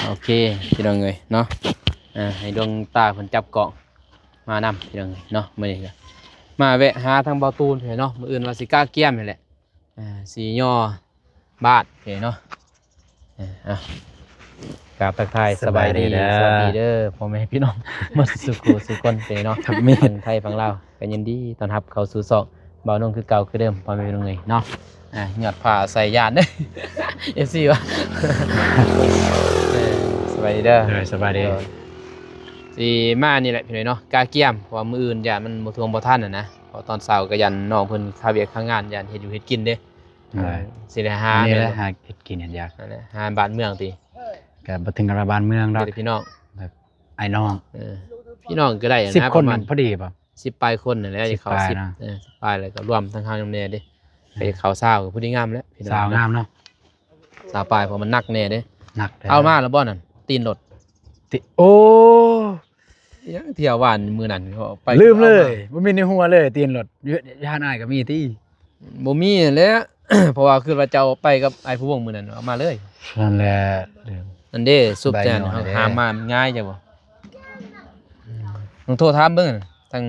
ໂອເຄ ພີ່ນ້ອງເອີຍເນາະ ອ່າ ໃຫ້ດວງຕາເພິ່ນຈັບກ້ອງມານຳ ພີ່ນ້ອງເອີຍເນາະ. ມື້ນີ້ກະມາແວະຫາທາງເບົາຕູນເນາະ ມື້ອື່ນວ່າຊິກະກຽມນີ້ແຫຼະ ອ່າ ຊິຍໍບາດເນາະ. ເອີ ເອົາ ກາບທັກທາຍສະບາຍດີ ສະບາຍດີເດີ ສະຫວັດດີເດີ ພໍ່ແມ່ພີ່ນ້ອງໝົດສູ່ຄູ່ສູ່ຄົນເນາະ ທັງໄທທັງລາວ ກໍຍິນດີຕ້ອນຮັບເຂົ້າສູ່ຊ່ອງບ່າວນົງຄືເກົ່າຄືເດີມ ພໍ່ແມ່ພີ່ນ້ອງເອີຍເນາະ. ອ່າ ຍອດຜ້າໃສ່ຢ້ານເດີ ເອັຟຊີວ່າ ເອີ ສະບາຍດີເດີ ເອີ ສະບາຍດີ ເອີ ຊິມານີ້ແຫຼະພີ່ນ້ອງເນາະ ກະກຽມ ເພາະວ່າມື້ອື່ນຢ້ານມັນບໍ່ທວງບໍ່ທັນຫັ້ນນະ ເພາະຕອນເຊົ້າກໍຢ້ານນ້ອງເພິ່ນຄາວຽກຄາງານ ຢ້ານເຮັດຢູ່ເຮັດກິນເດ້. ເອີ ຊິໄດ້ຫາ ນີ້ແຫຼະ ແມ່ນບໍ່ ຫາເຮັດກິນເຮັດຢາກ ນັ້ນແຫຼະ ຫາບ້ານເມືອງຕິ ກໍບໍ່ເຖິງກັບວ່າບ້ານເມືອງດອກ ມີແຕ່ພີ່ນ້ອງ ແບບອ້າຍນ້ອງ ເອີ ພີ່ນ້ອງກໍໄດ້ ສິບ ນະ ຄົນ ປະມານ ພໍດີບໍ່ ສິບປາຍຄົນນັ້ນແຫຼະ ສິບປາຍ ເຂົ້າສິບ ນະ ເອີ ສິບປາຍ ແລ້ວກໍລວມທັງເຮົານຳແດ່ເດ້ ເອີ ໄປເຂົ້າຊາວກໍພໍດີງາມແຫຼະ ພີ່ນ້ອງ ຊາວງາມເນາະ ຊາວປາຍ ເພາະມັນໜັກແນ່ເດ້ ໜັກແທ້ ເອົາມາແລ້ວບໍ່ນັ້ນ ຕີນລົດ ຕິ ໂອ້ ອີຫຍັງ ເທື່ອວານມື້ນັ້ນເຂົາໄປ ລືມເລີຍ ບໍ່ມີໃນຫົວເລີຍ ຕີນລົດ ຢູ່ເຮືອນອ້າຍກໍມີຕິ ບໍ່ມີແຫຼະ ເພາະວ່າຄືວ່າເຈົ້າໄປກັບອ້າຍພູວົງມື້ນັ້ນ ເອົາມາເລີຍ ນັ້ນແຫຼະ ນັ້ນເດ້ ຊຸບແຕ່ເຮົາຫາມາມັນງ່າຍ ເຈົ້າບໍ່ ອືມ ຕ້ອງໂທຖາມເບິ່ງທາງ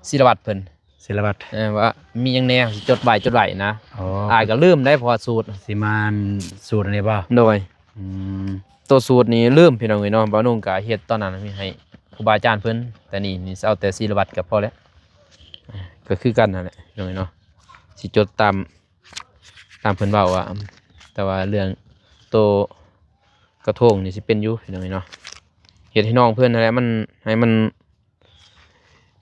ສີລະວັດເພິ່ນ ສີລະວັດ ເອີ ວ່າມີຫຍັງແດ່ ຊິຈົດໄວ້ ຈົດໄວ້ນະ ອໍ ອ້າຍກໍລືມໄດ໋ ເພາະວ່າສູດ ຊິມາສູດອັນນີ້ບໍ່ ໂດຍ ອືມ ໂຕສູດນີ້ລືມ ພີ່ນ້ອງເອີຍເນາະ ບ່າວນຸ່ງກະເຮັດຕອນນັ້ນໃຫ້ຄູບາອາຈານເພິ່ນ ແຕ່ນີ້ ນີ້ເອົາແຕ່ສີລະວັດກໍພໍແລ້ວ ກໍຄືກັນຫັ້ນແຫຼະ ພີ່ນ້ອງເອີຍເນາະ ຊິຈົດຕາມ ຕາມເພິ່ນເວົ້າວ່າ ແຕ່ວ່າເລື່ອງໂຕກະທົງນີ້ຊິເປັນຢູ່ ພີ່ນ້ອງເອີຍເນາະ ເຮັດໃຫ້ນ້ອງເພິ່ນຫັ້ນແຫຼະ ມັນ ໃຫ້ມັນ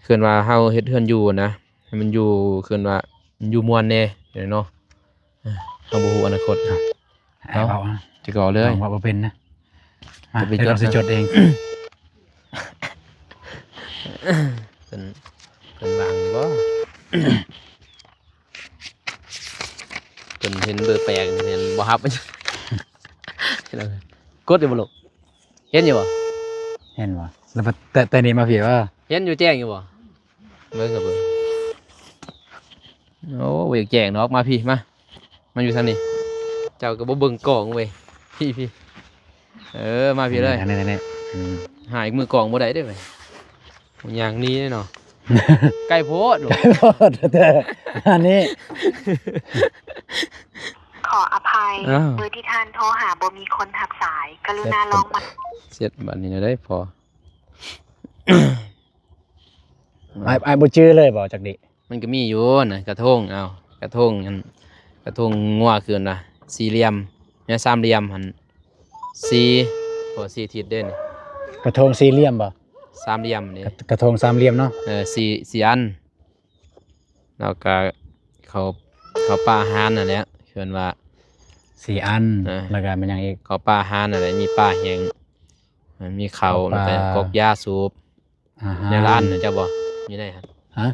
ເອີ້ນວ່າເຮົາເຮັດເຮືອນຢູ່ນະ ໃຫ້ມັນຢູ່ ເອີ້ນວ່າຢູ່ມ່ວນແດ່ເນາະ ເຮົາບໍ່ຮູ້ອະນາຄົດ ເອົາ ເອົາ ເວົ້າ ຈະກໍເວົ້າເລີຍ ເວົ້າບໍ່ເປັນນະ ມາ ຈະໄປ ດຽວເຮົາຊິຈົດ ຈົດເອງ ເພິ່ນ ເພິ່ນວາງຢູ່ບໍ່ ເພິ່ນເຫັນເບີແປກ ເພິ່ນບໍ່ຮັບ ກົດຢູ່ບໍ່ລູກ? ເຫັນຢູ່ບໍ່? ເຫັນບໍ່? ແລ້ວແຕ່ ແຕ່ນີ້ມາພີ້ວ່າ ເຫັນຢູ່ແຈ້ງຢູ່ບໍ່? ເບິ່ງກັບເບິ່ງ ໂອ້ ບໍ່ຢາກແຈ້ງດອກ ມາພີ້ ມາ ມາຢູ່ທາງນີ້ ເຈົ້າກໍບໍ່ເບິ່ງກ້ອງເວີຍ ພີ້ ພີ້ ເອີ ມາພີ້ເລີຍ ນີ້ໆໆ ອືມ ຫາຍມືກ້ອງບໍ່ໄດ້ເດ້ ຍ່າງໜີເນາະ ໃກ້ໂພດ ໃກ້ໂພດແທ້ ອັນນີ້ ຂໍອະໄພ ອ້າວ ເບີທີ່ທ່ານໂທຫາບໍ່ມີຄົນຮັບສາຍ ກະລຸນາລອງໃໝ່ ເຊັດບັດນີ້ນະເດ້ພໍ ອ້າຍ ອ້າຍບໍ່ຈື່ເລີຍບໍ່ຈັກດິ ມັນກໍມີຢູ່ນະ ກະທົງ ເອົາ ກະທົງ ອັນ ກະທົງງົວຄືນວ່າ ສີ່ຫຼ່ຽມ ແນວສາມຫຼ່ຽມຫັ້ນ ສີ່ ໂອ້ ສີ່ທິດເດ້ນີ້ ກະທົງສີ່ຫຼ່ຽມບໍ່? ສາມຫຼ່ຽມນີ້ ກະ ກະທົງສາມຫຼ່ຽມເນາະ ເອີ ສີ່ ສີ່ອັນ ແລ້ວກະເຂົ້າ ເຂົ້າປາອາຫານຫັ້ນແຫຼະ ເອີ້ນວ່າສີ່ອັນ ເອີ ແລ້ວກະແມ່ນຫຍັງອີກ? ເຂົ້າປາອາຫານຫັ້ນແຫຼະ ມີປາແຫ້ງ ມີເຂົ້າ ເຂົ້າປາ ແລ້ວກະກອກຢາສູບ ອາຫານ ແນວລະອັນນະ ເຈົ້າບໍ່ ຢູ່ໃນຫັ້ນ ຮະ?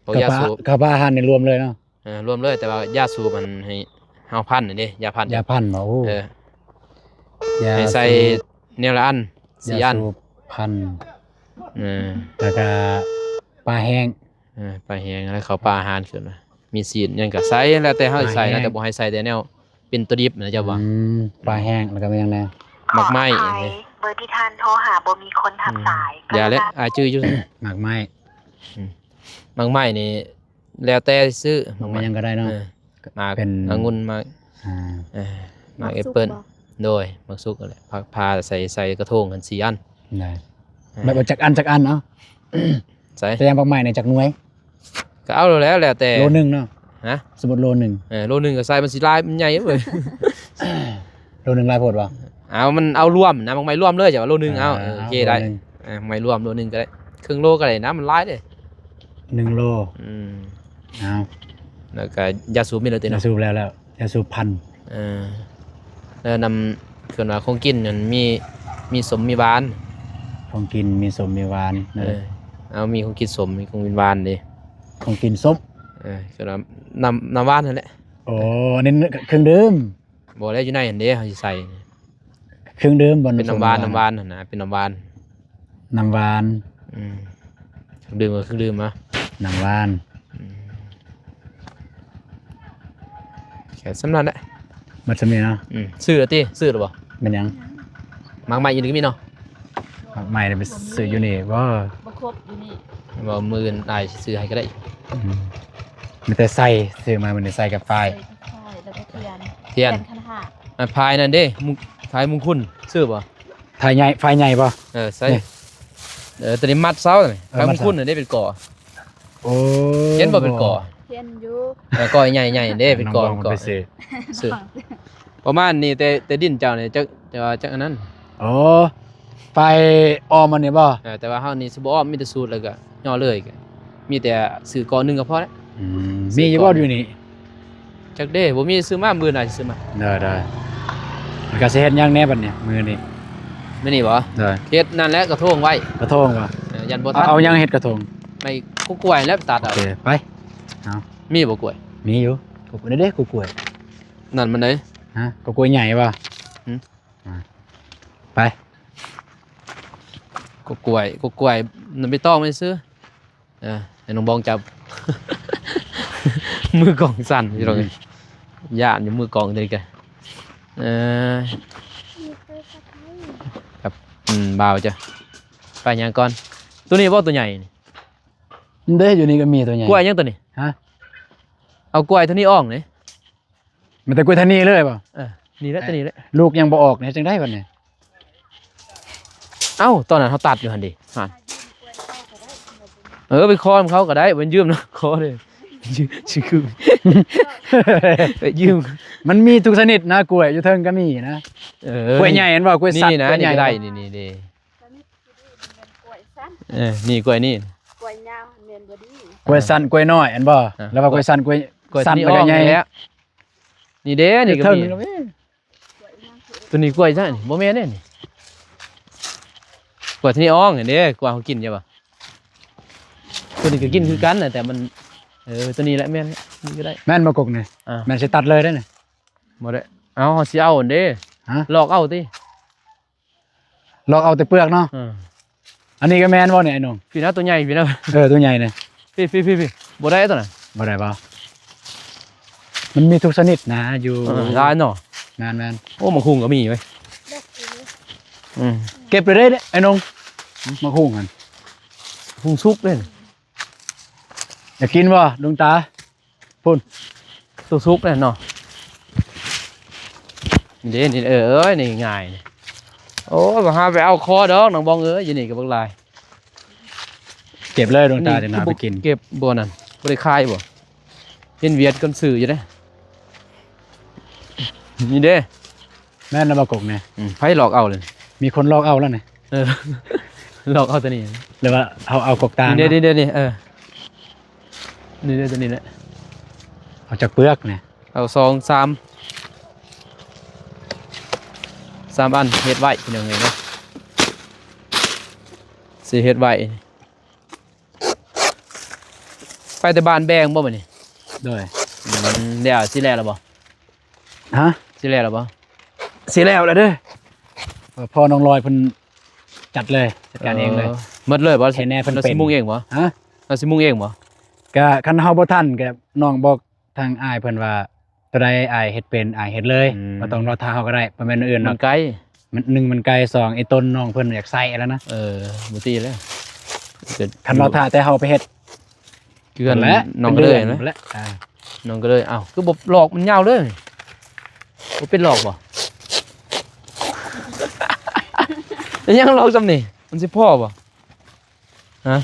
ເຂົ້າປາ ຢາສູບ ເຂົ້າປາອາຫານນີ້ລວມເລີຍເນາະ? ເອີ ລວມເລີຍ ແຕ່ວ່າຢາສູບມັນໃຫ້ເຮົາພັນນີ້ເດ້ ຢາພັນ ຢາພັນບໍ່? ໂອ້ ເອີ ຢາ ໃຫ້ໃສ່ສູບ ແນວລະອັນ ສີ່ອັນ ຢາສູບພັນ ເອີ ແລ້ວກະປາແຫ້ງ ເອີ ປາແຫ້ງ ແລ້ວເຂົ້າປາອາຫານຂຶ້ນມາ ມີຊີ້ນຫຍັງກະໃສ່ ແລ້ວແຕ່ເຮົາຊິໃສ່ນະ ປາແຫ້ງ ແຕ່ບໍ່ໃຫ້ໃສ່ແຕ່ແນວ ເປັນຕົວດິບນະ ເຈົ້າວ່າ ອືມ ປາແຫ້ງ ແລ້ວກໍມີຫຍັງແດ່? ໝາກໄມ້ ຂໍອະໄພ ເບີທີ່ທ່ານໂທຫາບໍ່ມີຄົນຮັບສາຍ ອືມ ຢ່າແຫຼະ ອ້າຍຈື່ຢູ່ ໝາກໄມ້ ອືມ ໝາກໄມ້ນີ້ແລ້ວແຕ່ຊື້ ໝາກໄມ້ຫຍັງກໍໄດ້ເນາະ ເອີ ໝາກ ເປັນ ອະງຸ່ນ ໝາກ ອ່າ ເອີ ໝາກແອັບເປິ້ນ ໝາກສຸກບໍ່? ໂດຍ ໝາກສຸກຫັ້ນແຫຼະ ພາ ພາໃສ່ ໃສ່ກະທົງຫັ້ນສີ່ອັນ ໄດ້ ເອີ ແບບວ່າຈັກອັນ ຈັກອັນເອົາ ໃສ່ ແຕ່ຫຍັງໝາກໄມ້ນີ້ຈັກໜ່ວຍ? ກໍເອົາແລ້ວ ແລ້ວແຕ່ ໂລໜຶ່ງເນາະ ຮະ? ສົມມຸດໂລໜຶ່ງ ເອີ ໂລໜຶ່ງກໍໃສ່ ມັນຊິຫຼາຍ ມັນໃຫຍ່ເວີຍ ໂລໜຶ່ງຫຼາຍໂພດບໍ່? ເອົາ ມັນເອົາລວມນະ ໝາກໄມ້ລວມເລີຍ ເຈົ້າວ່າໂລໜຶ່ງ ເອີ ເອົາ ເອີ ໂອເຄ ໄດ້ ເອີ ໝາກໄມ້ລວມໂລໜຶ່ງກໍໄດ້ ເຄິ່ງໂລກໍໄດ້ນະ ມັນຫຼາຍເດ້ ໜຶ່ງໂລ ອືມ ເອົາ ແລ້ວກໍຢາສູບມີແລ້ວຕິເນາະ ຢາສູບແລ້ວ ແລ້ວ ຢາສູບພັນ ເອີ ແລ້ວນຳ ເອີ້ນວ່າຂອງກິນນັ້ນມີ ມີສົ້ມມີຫວານ ຂອງກິນມີສົ້ມມີຫວານ ເອີ ເອົາ ມີຂອງກິນສົ້ມ ມີຂອງກິນຫວານເດ້ ຂອງກິນສົ້ມ ເອີ ເອີ້ນວ່ານ້ຳ ນ້ຳຫວານຫັ້ນແຫຼະ ໂອ້ ອັນນີ້ເຄື່ອງດື່ມ ບໍ່ແລ້ວ ຢູ່ໃນຫັ້ນເດ້ ເຮົາຊິໃສ່ ເຄື່ອງດື່ມບໍ່ ເປັນນ້ຳຫວານ ນ້ຳຫວານຫັ້ນນະ ເປັນນ້ຳຫວານ ນ້ຳຫວານ ອືມ ເຄື່ອງດື່ມກໍເຄື່ອງດື່ມມາ ນ້ຳຫວານ ອືມ ແຄ່ສ່ຳນັ້ນແຫຼະ ໝົດສ່ຳນີ້ເນາະ ອືມ ຊື້ແລ້ວຕິ ຊື້ແລ້ວບໍ່? ແມ່ນຫຍັງ? ໝາກໄມ້ຢູ່ນີ້ກໍມີເນາະ. ໝາກໄມ້ໄປຊື້ຢູ່ນີ້ບໍ່? ບໍ່ຄົບຢູ່ນີ້. ບໍ່ ມື້ອື່ນອ້າຍຊິຊື້ໃຫ້ກໍໄດ້. ອືມ ມີແຕ່ໄຊ ຊື້ມາມື້ນີ້ ໄຊກັບຝ້າຍ. ໄຊກັບຝ້າຍ ແລ້ວກໍທຽນ. ທຽນ ທຽນຄັນຫ້າ. ອັນຝ້າຍນັ້ນເດ້ ຝ້າຍມຸງຄຸນ ຊື້ບໍ່? ຝ້າຍໃຫຍ່ ຝ້າຍໃຫຍ່ບໍ່? ເອີ ໃສ່ ເອີ ຕົວນີ້ມັດເສົານີ້. ເອີ ຝ້າຍມຸງຄຸນນັ້ນເດ້ເປັນກໍ. ໂອ້ ເຫັນບໍ່ເປັນກໍ? ເຫັນຢູ່. ເອີ ກໍໃຫຍ່ໆເດ້ ເປັນກໍ ເປັນກໍ. ປະມານນີ້ ແຕ່ ແຕ່ດິນເຈົ້ານີ້ ຈັກ ແຕ່ວ່າຈັກອັນນັ້ນ. ໂອ້ ຝ້າຍອ້ອມອັນນີ້ບໍ່? ເອີ ແຕ່ວ່າເຮົານີ້ຊິບໍ່ອ້ອມ ມີແຕ່ສູດ ແລ້ວກໍຍໍເລີຍ. ມີແຕ່ຊື້ກໍໜຶ່ງກໍພໍແລ້ວ. ອືມ ມີຢູ່ບໍ່ຢູ່ນີ້? ຈັກເດ້ ບໍ່ມີ ຊື້ມາ ມື້ໜ້າຊິຊື້ມາ. ໄດ້ໆ. ແລ້ວກໍຊິເຮັດຫຍັງແດ່ບັດນີ້ ມື້ນີ້? ມື້ນີ້ບໍ່? ໄດ້ ເຮັດນັ້ນແຫຼະ ກະໂທງໄວ້. ກະໂທງບໍ່? ເອີ ຢ້ານບໍ່ທັນ. ເອົາຫຍັງເຮັດກະໂທງ? ໄມ້ກົກກ້ວຍແລ້ວໄປຕັດເອົາ. ໂອເຄ ໄປ. ເອົາ ມີບໍ່ກ້ວຍ? ມີຢູ່. ກົກກ້ວຍເດ້ ກົກກ້ວຍ. ນັ້ນມັນໃດ? ຮະ ກົກກ້ວຍໃຫຍ່ບໍ່? ຫື? ອ່າ ໄປ. ກົກກ້ວຍ ກົກກ້ວຍ ນຳໃບຕອງໄປຊື້. ເອີ ໃຫ້ນ້ອງບອງຈັບ. ມືກ້ອງສັ່ນ ພີ່ນ້ອງເອີຍ. ອືມ ຢ້ານຢູ່ມືກ້ອງຕົວນີ້ກະ. ເອີ ກັບ ອືມ ບ່າວຈ້ະ ໄປຫຍັງກ່ອນ? ຕົວນີ້ບໍ່ ຕົວໃຫຍ່ນີ້? ເດ້ ຢູ່ນີ້ກໍມີຕົວໃຫຍ່. ກ້ວຍຫຍັງຕົວນີ້? ຮະ ເອົາກ້ວຍຕົວນີ້ອອກນີ້. ມັນແຕ່ກ້ວຍທາງນີ້ເລີຍບໍ່? ເອີ ນີ້ແຫຼະ ເອີ ຕົວນີ້ແຫຼະ. ລູກຍັງບໍ່ອອກນີ້ ເຮັດຈັ່ງໃດບັດນີ້? ເອົ້າ ຕອນນັ້ນເຮົາຕັດຢູ່ຫັ້ນເດ ຫັ້ນ. ເອີ ໄປຂໍນຳເຂົາກໍໄດ້ ບໍ່ຢືມນຳ ຂໍເດ້. ໄປຢືມ ມັນມີທຸກຊະນິດນະ ກ້ວຍຢູ່ເທິງກໍມີນະ. ເອີ ກ້ວຍໃຫຍ່ຫັ້ນບໍ່? ກ້ວຍສັດ ນີ້ນະ ກ້ວຍໃຫຍ່ ນີ້ກໍໄດ້ ນີ້ ນີ້ເດ້. ເອີ ນີ້ກ້ວຍນີ້ ກ້ວຍຍາວຫັ້ນແມ່ນບໍ່ດີ. ກ້ວຍສັ້ນ ເອີ ກ້ວຍນ້ອຍຫັ້ນບໍ່? ເອີ ແລ້ວວ່າກ້ວຍສັ້ນ ກ້ວຍ ກ້ວຍສັ້ນ ມັນກໍໃຫຍ່ ນີ້ເດ້ ນີ້ກໍມີ. ຕົວນີ້ກ້ວຍຊະນີ້ ບໍ່ແມ່ນເດ້ນີ້. ກ້ວຍທີ່ນີ້ອ່ອງເດ້ ກວ່າເຮົາກິນຢູ່ບໍ່? ຕົວນີ້ກໍກິນຄືກັນນະ ແຕ່ມັນ ເອີ ຕົວນີ້ແຫຼະແມ່ນ ນີ້ກໍໄດ້. ແມ່ນບໍ່ກົກນີ້? ອ່າ ແມ່ນຊິຕັດເລີຍເດ້ນີ້. ບໍ່ໄດ້ ເອົາ ເຮົາຊິເອົາຫັ້ນເດ້. ຮະ? ລອກເອົາຕິ. ລອກເອົາແຕ່ເປືອກເນາະ. ເອີ ອັນນີ້ກໍແມ່ນບໍ່ນີ້ ໄອ້ໜຸ່ມ? ພີ້ນະ ຕົວໃຫຍ່ພີ້ນະ. ເອີ ຕົວໃຫຍ່ນີ້. ພີ້ໆໆ ບໍ່ໄດ້ຕົວນັ້ນ. ບໍ່ໄດ້ບໍ່? ມັນມີທຸກຊະນິດນະ ຢູ່. ເອີ ຫຼາຍເນາະ. ແມ່ນໆ. ໂອ້ ໝາກຫຸ່ງກໍມີເວີຍ. ອືມ ເກັບໄປເດ້ໄອ້ໜຸ່ມ. ໝາກຫຸ່ງຫັ້ນ ຫຸ່ງສຸກເດ້. ຢາກກິນບໍ່ ລຸງຕາ? ພຸ້ນ ສຸກໆແລ້ວເນາະ. ນີ້ເດ້ ນີ້ ເອີ ເອີຍ ນີ້ງ່າຍນີ້. ໂອ້ຍ ບໍ່ຫາໄປເອົາຄໍດອກ ນ້ອງບອງເອີຍ ຢູ່ນີ້ກໍບັກຫຼາຍ. ເກັບເລີຍ ດວງຕາ ນີ້ ຈະນຳໄປກິນ. ເກັບບໍ່ນັ້ນ ບໍ່ໄດ້ຂາຍບໍ່? ເຫັນຫວຽດຄົນຊື້ຢູ່ເດ້. ນີ້ເດ້. ແມ່ນແລ້ວບໍ່ກົກນີ້? ອືມ ໃຜຫຼອກເອົາເລີຍ? ມີຄົນຫຼອກເອົາແລ້ວນີ້. ເອີ ຫຼອກເອົາຕົວນີ້ ຫຼືວ່າເຮົາເອົາກົກຕານ? ນີ້ເດ້ ນີ້ເດ້ ນີ້ ເອີ ນີ້ເດ້ ຕົວນີ້ແຫຼະ. ເອົາຈັກເປືອກນີ້? ເອົາສອງສາມ ສາມອັນ ເຮັດໄວ້ ພີ່ນ້ອງເອີຍເນາະ. ຊິເຮັດໄວ້ ໄປແຕ່ບ້ານແບງບໍ່ມື້ນີ້? ໂດຍ. ອືມ ແລ້ວ ຊິແລ້ວແລ້ວບໍ່? ຮະ? ຊິແລ້ວແລ້ວບໍ່? ຊິແລ້ວແລ້ວເດີ. ເອີ ພໍ່ນ້ອງລອຍເພິ່ນຈັດເລີຍ ຈັດການເອງເລີຍ. ເອີ ໝົດເລີຍບໍ່? ໃຫ້ແນ່ເພິ່ນ ລາວຊິມຸງເອງບໍ່? ຮະ? ລາວຊິມຸງເອງບໍ່? ກະຄັນເຮົາບໍ່ທັນ ກະນ້ອງບອກທາງອ້າຍເພິ່ນວ່າ ຕົວໃດອ້າຍເຮັດເປັນ ອ້າຍເຮັດເລີຍ. ອືມ ບໍ່ຕ້ອງລໍຖ້າເຮົາກໍໄດ້ ບໍ່ແມ່ນອື່ນດອກ. ມັນໄກ ມັນ ໜຶ່ງ ມັນໄກ ສອງ ໄອ້ຕົ້ນນ້ອງເພິ່ນຢາກໃຊ້ແລ້ວນະ. ເອີ ບໍ່ຕິແລ້ວ ຄັນລໍຖ້າແຕ່ເຮົາໄປເຮັດ ເກືອນ ແຫຼະ ນ້ອງກໍເລີຍນະ. ເປັນເດືອນແຫຼະ. ອ່າ ນ້ອງກໍເລີຍ ອ້າວ ຄືບໍ່ຫຼອກມັນຍາວເລີຍ ບໍ່ເປັນຫຼອກບໍ່? ຍັງຫຼອກຊ່ຳນີ້ ມັນຊິພໍບໍ່? ຮະ?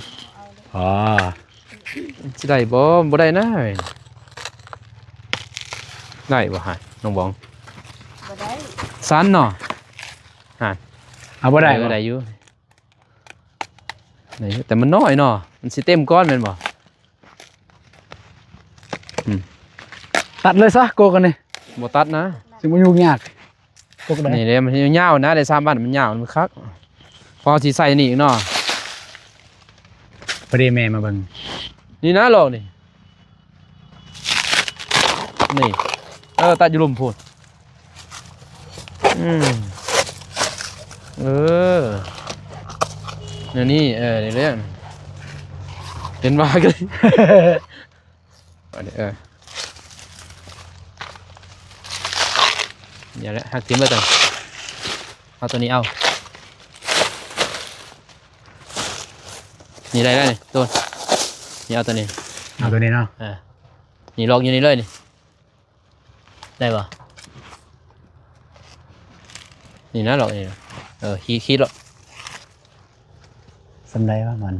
ອໍ ຊິໄດ້ບໍ່? ບໍ່ໄດ້ນະ. ໄດ້ບໍ່ຫະ ນ້ອງບອງ? ບໍ່ໄດ້ ສັ້ນເນາະ. ຮະ ເອົາບໍ່ໄດ້ ເອີ ບໍ່? ໄດ້ຢູ່ ໄດ້ຢູ່ ແຕ່ມັນນ້ອຍເນາະ ມັນຊິເຕັມກ່ອນແມ່ນບໍ່? ອືມ ຕັດເລີຍຊະ ໂກກອັນນີ້. ບໍ່ຕັດນະ ຊິບໍ່ຫຍຸ້ງຍາກ. ກົກໄດ້ ນີ້ເດ້ ມັນຍາວນະ ໄດ້ສາມອັນ ມັນຍາວ ມັນຄັກ. ພໍເຮົາຊິໃສ່ນີ້ອີກເນາະ. ພໍດີແມ່ມາເບິ່ງ ນີ້ນະ ລອກນີ້ ນີ້ ເອີ ຕັດຢູ່ລຸ່ມພຸ້ນ. ອືມ ເອີ ແນວນີ້ ເອີ ນີ້ເດ້ ເຫັນວ່າ ອັນນີ້ ເອີ ນີ້ແຫຼະ ຫັກຖິ້ມໄວ້ກ່ອນ ເອົາຕົວນີ້ເອົາ. ນີ້ໄດ້ແລ້ວນີ້ ໂຕນີ້ ເອົາໂຕນີ້ ເອົາໂຕນີ້ເນາະ ເອີ ນີ້ລັອກຢູ່ນີ້ເລີຍນີ້ ໄດ້ບໍ່? ນີ້ນະລັອກນີ້ນະ ເອີ ຂີດ ຂີດລະ ສ່ຳໃດວະມັນ?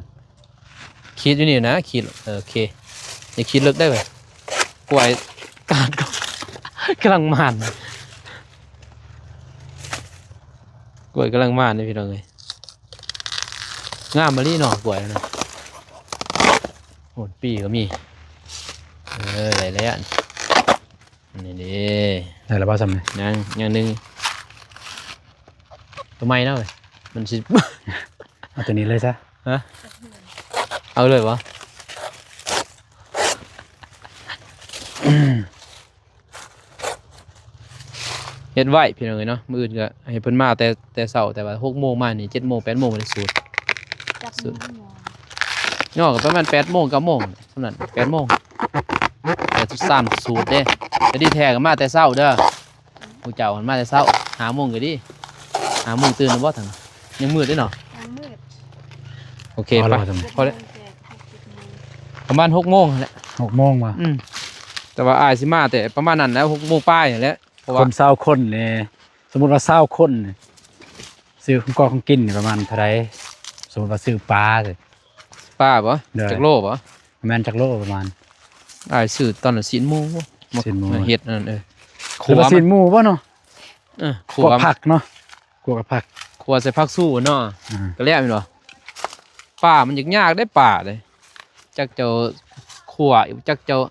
ຂີດຢູ່ນີ້ນະ ຂີດ ເອີ ໂອເຄ ຢ່າຂີດເລິກໄດ້ເວີຍ ກ້ວຍກາດ ກຳລັງໝານ ກ້ວຍກຳລັງໝານເດ້ພີ່ນ້ອງເອີຍ ງາມມະລີເນາະ ກ້ວຍນະ ໂຫ ປີກໍມີ ເອີ ໄດ້ແລ້ວ ນີ້ເດ້ ໄດ້ແລ້ວບໍ່ຊ່ຳນີ້? ຍັງ ຍັງໜຶ່ງ ໂຕໃໝ່ນະເວີຍ ມັນຊິ ເອົາໂຕນີ້ເລີຍຊະ ຮະ ເອົາເລີຍບໍ່? ເຮັດໄວ້ພີ່ນ້ອງເອີຍເນາະ ມື້ອື່ນກໍໃຫ້ເພິ່ນມາແຕ່ ແຕ່ເຊົ້າ ແຕ່ວ່າຫົກໂມງມານີ້ ເຈັດໂມງ ແປດໂມງໄດ້ສູດ ສູດ ເນາະ ກໍປະມານແປດໂມງ ເກົ້າໂມງ ສ່ຳນັ້ນ ແປດໂມງ ແຕ່ສາມສູດເດ້ ແຕ່ທີ່ແທ້ກໍມາແຕ່ເຊົ້າເດີ ຜູ້ເຈົ້າມັນມາແຕ່ເຊົ້າ ຫ້າໂມງກໍດີ ຫ້າໂມງຕື່ນແລ້ວບໍ່ທັນ ຍັງມືດເດ້ເນາະ ຍັງມືດ ໂອເຄ ພໍແລ້ວ ໄປ ພໍແລ້ວ ປະມານຫົກໂມງຫັ້ນແຫຼະ ຫົກໂມງບໍ່? ອືມ ແຕ່ວ່າອ້າຍຊິມາແຕ່ປະມານນັ້ນແຫຼະ ຫົກໂມງປາຍຫັ້ນແຫຼະ ເພາະວ່າຄົນຊາວຄົນນີ້ ສົມມຸດວ່າຊາວຄົນນີ້ ຊື້ຂອງກອກຂອງກິນນີ້ປະມານເທົ່າໃດ? ສົມມຸດວ່າຊື້ປາ ປາບໍ? ໂດຍ ຈັກໂລບໍ? ແມ່ນ ຈັກໂລປະມານ? ອ້າຍຊື້ຕອນນັ້ນຊີ້ນໝູ ຊີ້ນໝູ ມາເຮັດອັນນັ້ນ ເອີ ຫຼືວ່າຊີ້ນໝູບໍເນາະ? ເອີ ຂົ້ວຜັກເນາະ ຂົ້ວກັບຜັກ ຂົ້ວໃສ່ຜັກຊູເນາະ ອ່າ ກໍແລ້ວແມ່ນບໍ່? ປາມັນຍາກໆເດ້ປາເດ້ ຈັກເຈົ້າຂົ້ວ ຈັກເຈົ້າ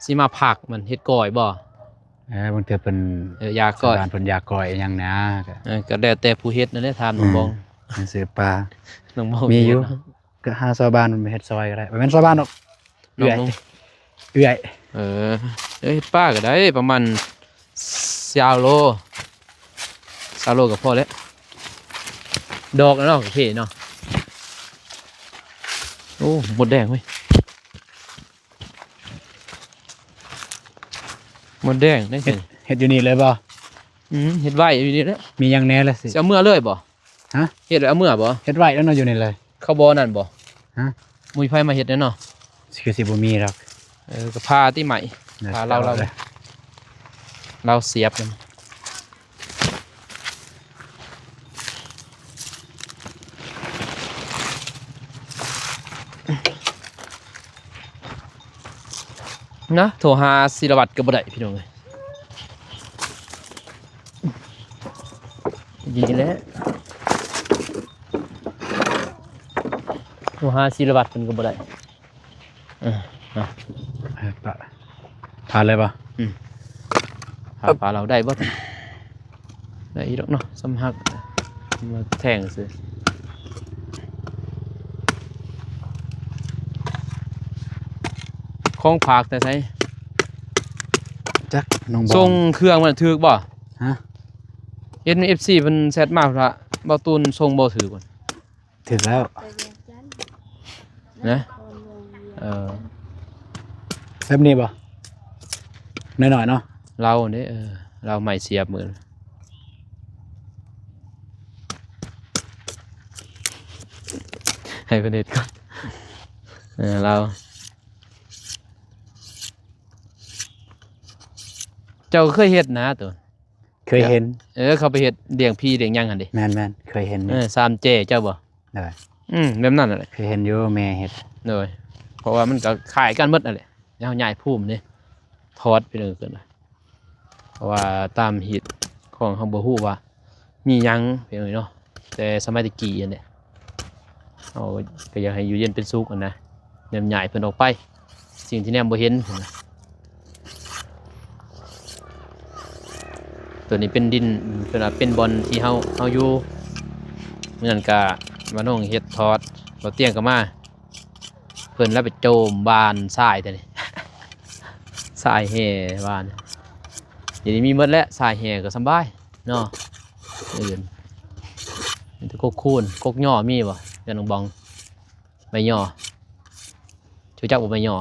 ຊິມາຜັກມັນເຮັດກ້ອຍບໍ່? ເອີ ບາງເທື່ອເພິ່ນ ເອີ ຢາກກ້ອຍ ຊາວບ້ານເພິ່ນຢາກກ້ອຍອີ່ຫຍັງນະ ກໍ ເອີ ກໍແລ້ວແຕ່ຜູ້ເຮັດນັ້ນແຫຼະ ຖາມນ້ອງບອງ ອືມ ຊື້ປາ ນ້ອງບອງ ມີຢູ່ ເຮັດເນາະ ກໍຫາຊາວບ້ານມາເຮັດຊ່ອຍກໍໄດ້ ບໍ່ແມ່ນຊາວບ້ານດອກ ນ້ອງ ເອື້ອຍ ເອື້ອຍ ເອີ ເອີ ເຮັດປາກໍໄດ້ປະມານຊາວໂລ ຊາວໂລກໍພໍແລ້ວ ດອກແລ້ວເນາະ ໂອເຄເນາະ ໂອ້ ມົດແດງເວີຍ ມົດແດງເດ້ ເຮັດ ເຮັດຢູ່ນີ້ເລີຍບໍ່? ອືມ ເຮັດໄວ້ຢູ່ນີ້ແຫຼະ ມີຫຍັງແດ່ລະຊິ ຊິເອົາເມືອເລີຍບໍ່? ຮະ ເຮັດແລ້ວເອົາເມືອບໍ່? ເຮັດໄວ້ແລ້ວເນາະ ຢູ່ນີ້ເລີຍ ເຂົ້າບໍ່ນັ້ນບໍ່? ຮະ ບໍ່ມີໃຜມາເຮັດແນ່ເນາະ ຄືຊິບໍ່ມີດອກ ເອີ ກໍພາຕິໃໝ່ ພາລາວ ລາວ ລາວສຽບ ນະ ໂທຫາສີລະວັດກໍບໍ່ໄດ້ພີ່ນ້ອງເອີຍ ດີແຫຼະ ໂທຫາສີລະວັດເພິ່ນກໍບໍ່ໄດ້ ເອີ ເອົາ ເອີ ປະ ຜ່ານເລີຍບໍ່? ອືມ ຜ່ານ ຜ່ານລາວໄດ້ບໍ່? ໄດ້ອີກດອກເນາະ ສຳຮັກ ມາແທງຊື່ ຂອງຝາກແຕ່ໃສ? ຈັກ ນ້ອງບອງ ສົ່ງເຄື່ອງມັນຖືກບໍ່? ຮະ? ເຫັນເອັຟຊີເພິ່ນແຊັດມາວ່າ ບ່າວຕູນສົ່ງບໍ່ຖືກ ຖືກແລ້ວ ນະ ເອີ ແບບນີ້ບໍ່? ໜ້ອຍໆເນາະ ລາວເດ້ ເອີ ລາວໄມ້ສຽບມື ໃຫ້ເພິ່ນເຮັດກ່ອນ ເອີ ລາວ ເຈົ້າກໍເຄີຍເຮັດນະໂຕ ເຄີຍເຫັນ ເອີ ເຂົາໄປເຮັດລ້ຽງຜີລ້ຽງຫຍັງຫັ້ນເດ້ ແມ່ນໆ ເຄີຍເຫັນຢູ່ ເອີ ສາມເຈ ເຈົ້າບໍ່? ໂດຍ ອືມ ແບບນັ້ນແຫຼະ ເຄີຍເຫັນຢູ່ແມ່ເຮັດ ໂດຍ ເພາະວ່າມັນກໍຄ້າຍກັນໝົດຫັ້ນແຫຼະ ແລ້ວເຮົາຍ້າຍພູມເດ້ ຖອດໄປເລີຍ ເພາະວ່າຕາມຮີດຂອງເຮົາບໍ່ຮູ້ວ່າມີຫຍັງ ພີ່ນ້ອງເນາະ ແຕ່ສະໄໝແຕ່ກີ້ຫັ້ນແຫຼະ ເຮົາກໍຢາກໃຫ້ຢູ່ເຢັນເປັນສຸກຫັ້ນນະ ແນມຍ້າຍເພິ່ນອອກໄປ ສິ່ງທີ່ແນມບໍ່ເຫັນ ຕົວນີ້ເປັນດິນ ເພິ່ນວ່າເປັນບ່ອນທີ່ເຮົາ ເຮົາຢູ່ ມື້ນັ້ນກະມານ້ອງເຮັດຖອດ ບໍ່ຕຽງກໍມາ ເພິ່ນລະໄປໂຈມບ້ານຊາຍແທ້ນີ້ ຊາຍແຫ່ບ້ານ ດຽວນີ້ມີໝົດແລ້ວ ຊາຍແຫ່ກໍສຳບາຍເນາະ ອື່ນ ມີແຕ່ກົກຄູນ ກົກຍໍມີບໍ່ ເຮືອນນ້ອງບອງ? ໃບຍໍ້ ຮູ້ຈັກບໍ່ໃບຍໍ້? ບໍ່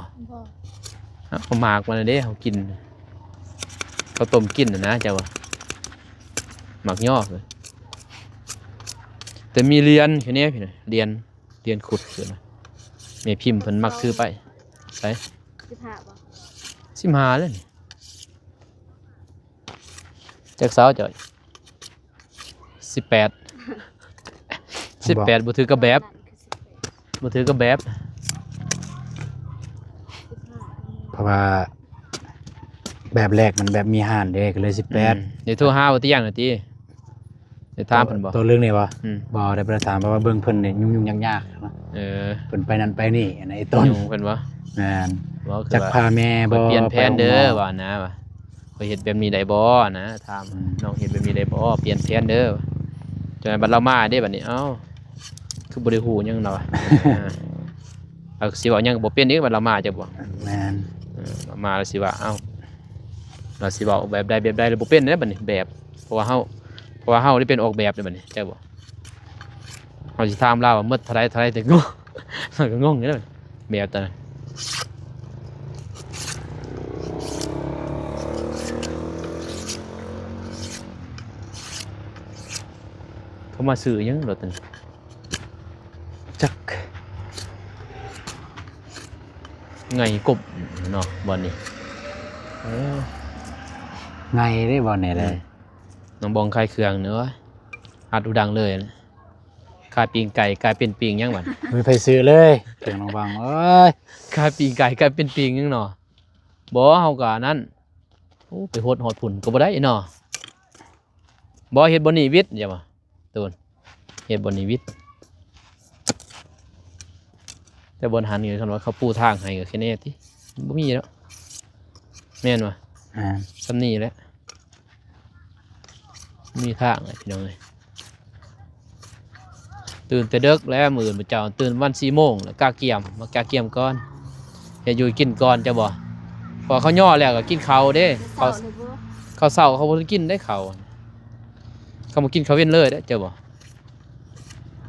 ອະ ໝາກມັນເດ້ ເຮົາກິນ ເຂົາຕົ້ມກິນນະ ເຈົ້າວ່າ ໝາກຍໍ້ ແຕ່ມີລຽນແຄ່ນີ້ພີ່ນະ ລຽນ ລຽນຂຸດ ເອີ້ນວ່າ ແມ່ພິມເພິ່ນມັກຖືໄປ. ໃສ? ສິບຫ້າບໍ່? ສິບຫ້າແລ້ວນີ້. ຈັກສາວເຈົ້າ? ສິບແປດ. ສິບແປດ ບໍ່ຖືກກັບແບບ. ບໍ່ຖືກກັບແບບ. ເພາະວ່າແບບແລກມັນແບບມີຮ້ານເດ້ ກໍເລີຍສິບແປດ. ອືມ ໄດ້ໂທຫາບໍ່ຕຽງນະຕິ? ໄດ້ຖາມເພິ່ນບໍ່? ໂຕເລື່ອງນີ້ບໍ່? ອືມ ບໍ່ໄດ້ ບໍ່ໄດ້ຖາມ ເພາະວ່າເບິ່ງເພິ່ນນີ້ຫຍຸ້ງໆຍາກໆເນາະ. ເອີ ເພິ່ນໄປນັ້ນໄປນີ້ ອັນໄອ້ຕົ້ນ ຫຍຸ້ງເພິ່ນບໍ່? ແມ່ນ. ຈັກພາແມ່ບໍ່? ປ່ຽນແຜນເດີ ໄປໂຮງໝໍ ວ່ານະ ວ່າ ຂ້ອຍເຮັດແບບນີ້ໄດ້ບໍ່ນະ ຖາມ ອືມ ນ້ອງເຮັດແບບນີ້ໄດ້ບໍ່ ປ່ຽນແຜນເດີ. ຈັ່ງໃດບັດລາວມາເດ້ບັດນີ້ ເອົ້າ ຄືບໍ່ໄດ້ຮູ້ຫຍັງເນາະ ເອົາ ຊິເວົ້າຫຍັງກໍບໍ່ເປັນອີກ ບັດລາວມາຈັກບໍ່. ແມ່ນ. ເອີ ລາວມາລາວຊິວ່າ ເອົ້າ ລາວຊິເວົ້າແບບໃດແບບໃດ ລາວບໍ່ເປັນເດ້ບັດນີ້ ແບບ ເພາະວ່າເຮົາ ເພາະວ່າເຮົາໄດ້ເປັນອອກແບບເດ້ບັດນີ້ ຈັກບໍ່. ເຮົາຊິຖາມລາວວ່າໝົດເທົ່າໃດເທົ່າໃດ ແຕ່ກໍ ເຮົາກໍງົງຢູ່ເດ້ ແບບຕອນນັ້ນ. ເຂົາມາຊື້ຫຍັງລົດນັ້ນ ຈັກ ໄງ່ກົບເນາະ ບ່ອນນີ້. ເອີ ໄງ່ເດ້ບ່ອນນີ້ເດ້. ອືມ ນ້ອງບອງຂາຍເຄື່ອງເນາະ ອັດຫູດັງເລີຍ. ຂາຍປີ້ງໄກ່ ກາຍເປັນປີ້ງຫຍັງບັດ ບໍ່ມີໃຜຊື້ເລີຍ ເຄື່ອງນ້ອງບອງ. ໂອ້ຍ ຂາຍປີ້ງໄກ່ ກາຍເປັນປີ້ງຫຍັງເນາະ. ບໍ່ ເຮົາກໍອັນນັ້ນ ໂອ້ ໄປຫົດຮອດພຸ້ນກໍບໍ່ໄດ້ເນາະ. ບໍ່ ເຮັດບ່ອນນີ້ວິດ ຢ່າວ່າ ໂຕນ ເຮັດບ່ອນນີ້ວິດ. ແຕ່ບ່ອນຫັ້ນນີ້ ຄັນວ່າເຂົາປູທາງໃຫ້ກໍແຄ່ແນ່ຕິ ບໍ່ມີແລ້ວ ແມ່ນບໍ່? ອ່າ ສ່ຳນີ້ແຫຼະ ມີທາງແຫຼະພີ່ນ້ອງເອີຍ. ຕື່ນແຕ່ເດິກແລ້ວ ມື້ອື່ນເຈົ້າຕື່ນປະມານສີ່ໂມງ ແລ້ວກະກຽມ ມາກະກຽມກ່ອນ ເຮັດຢູ່ກິນກ່ອນ ເຈົ້າບໍ່? ເພາະເຂົາຍໍແລ້ວກໍກິນເຂົ້າເດ້ ເຂົາ ເຂົາເຊົ້າເຂົາບໍ່ໄດ້ກິນເດ້ ເຂົາ ເຂົາບໍ່ກິນເຂົ້າເວັນເລີຍເດ້ ເຈົ້າບໍ່?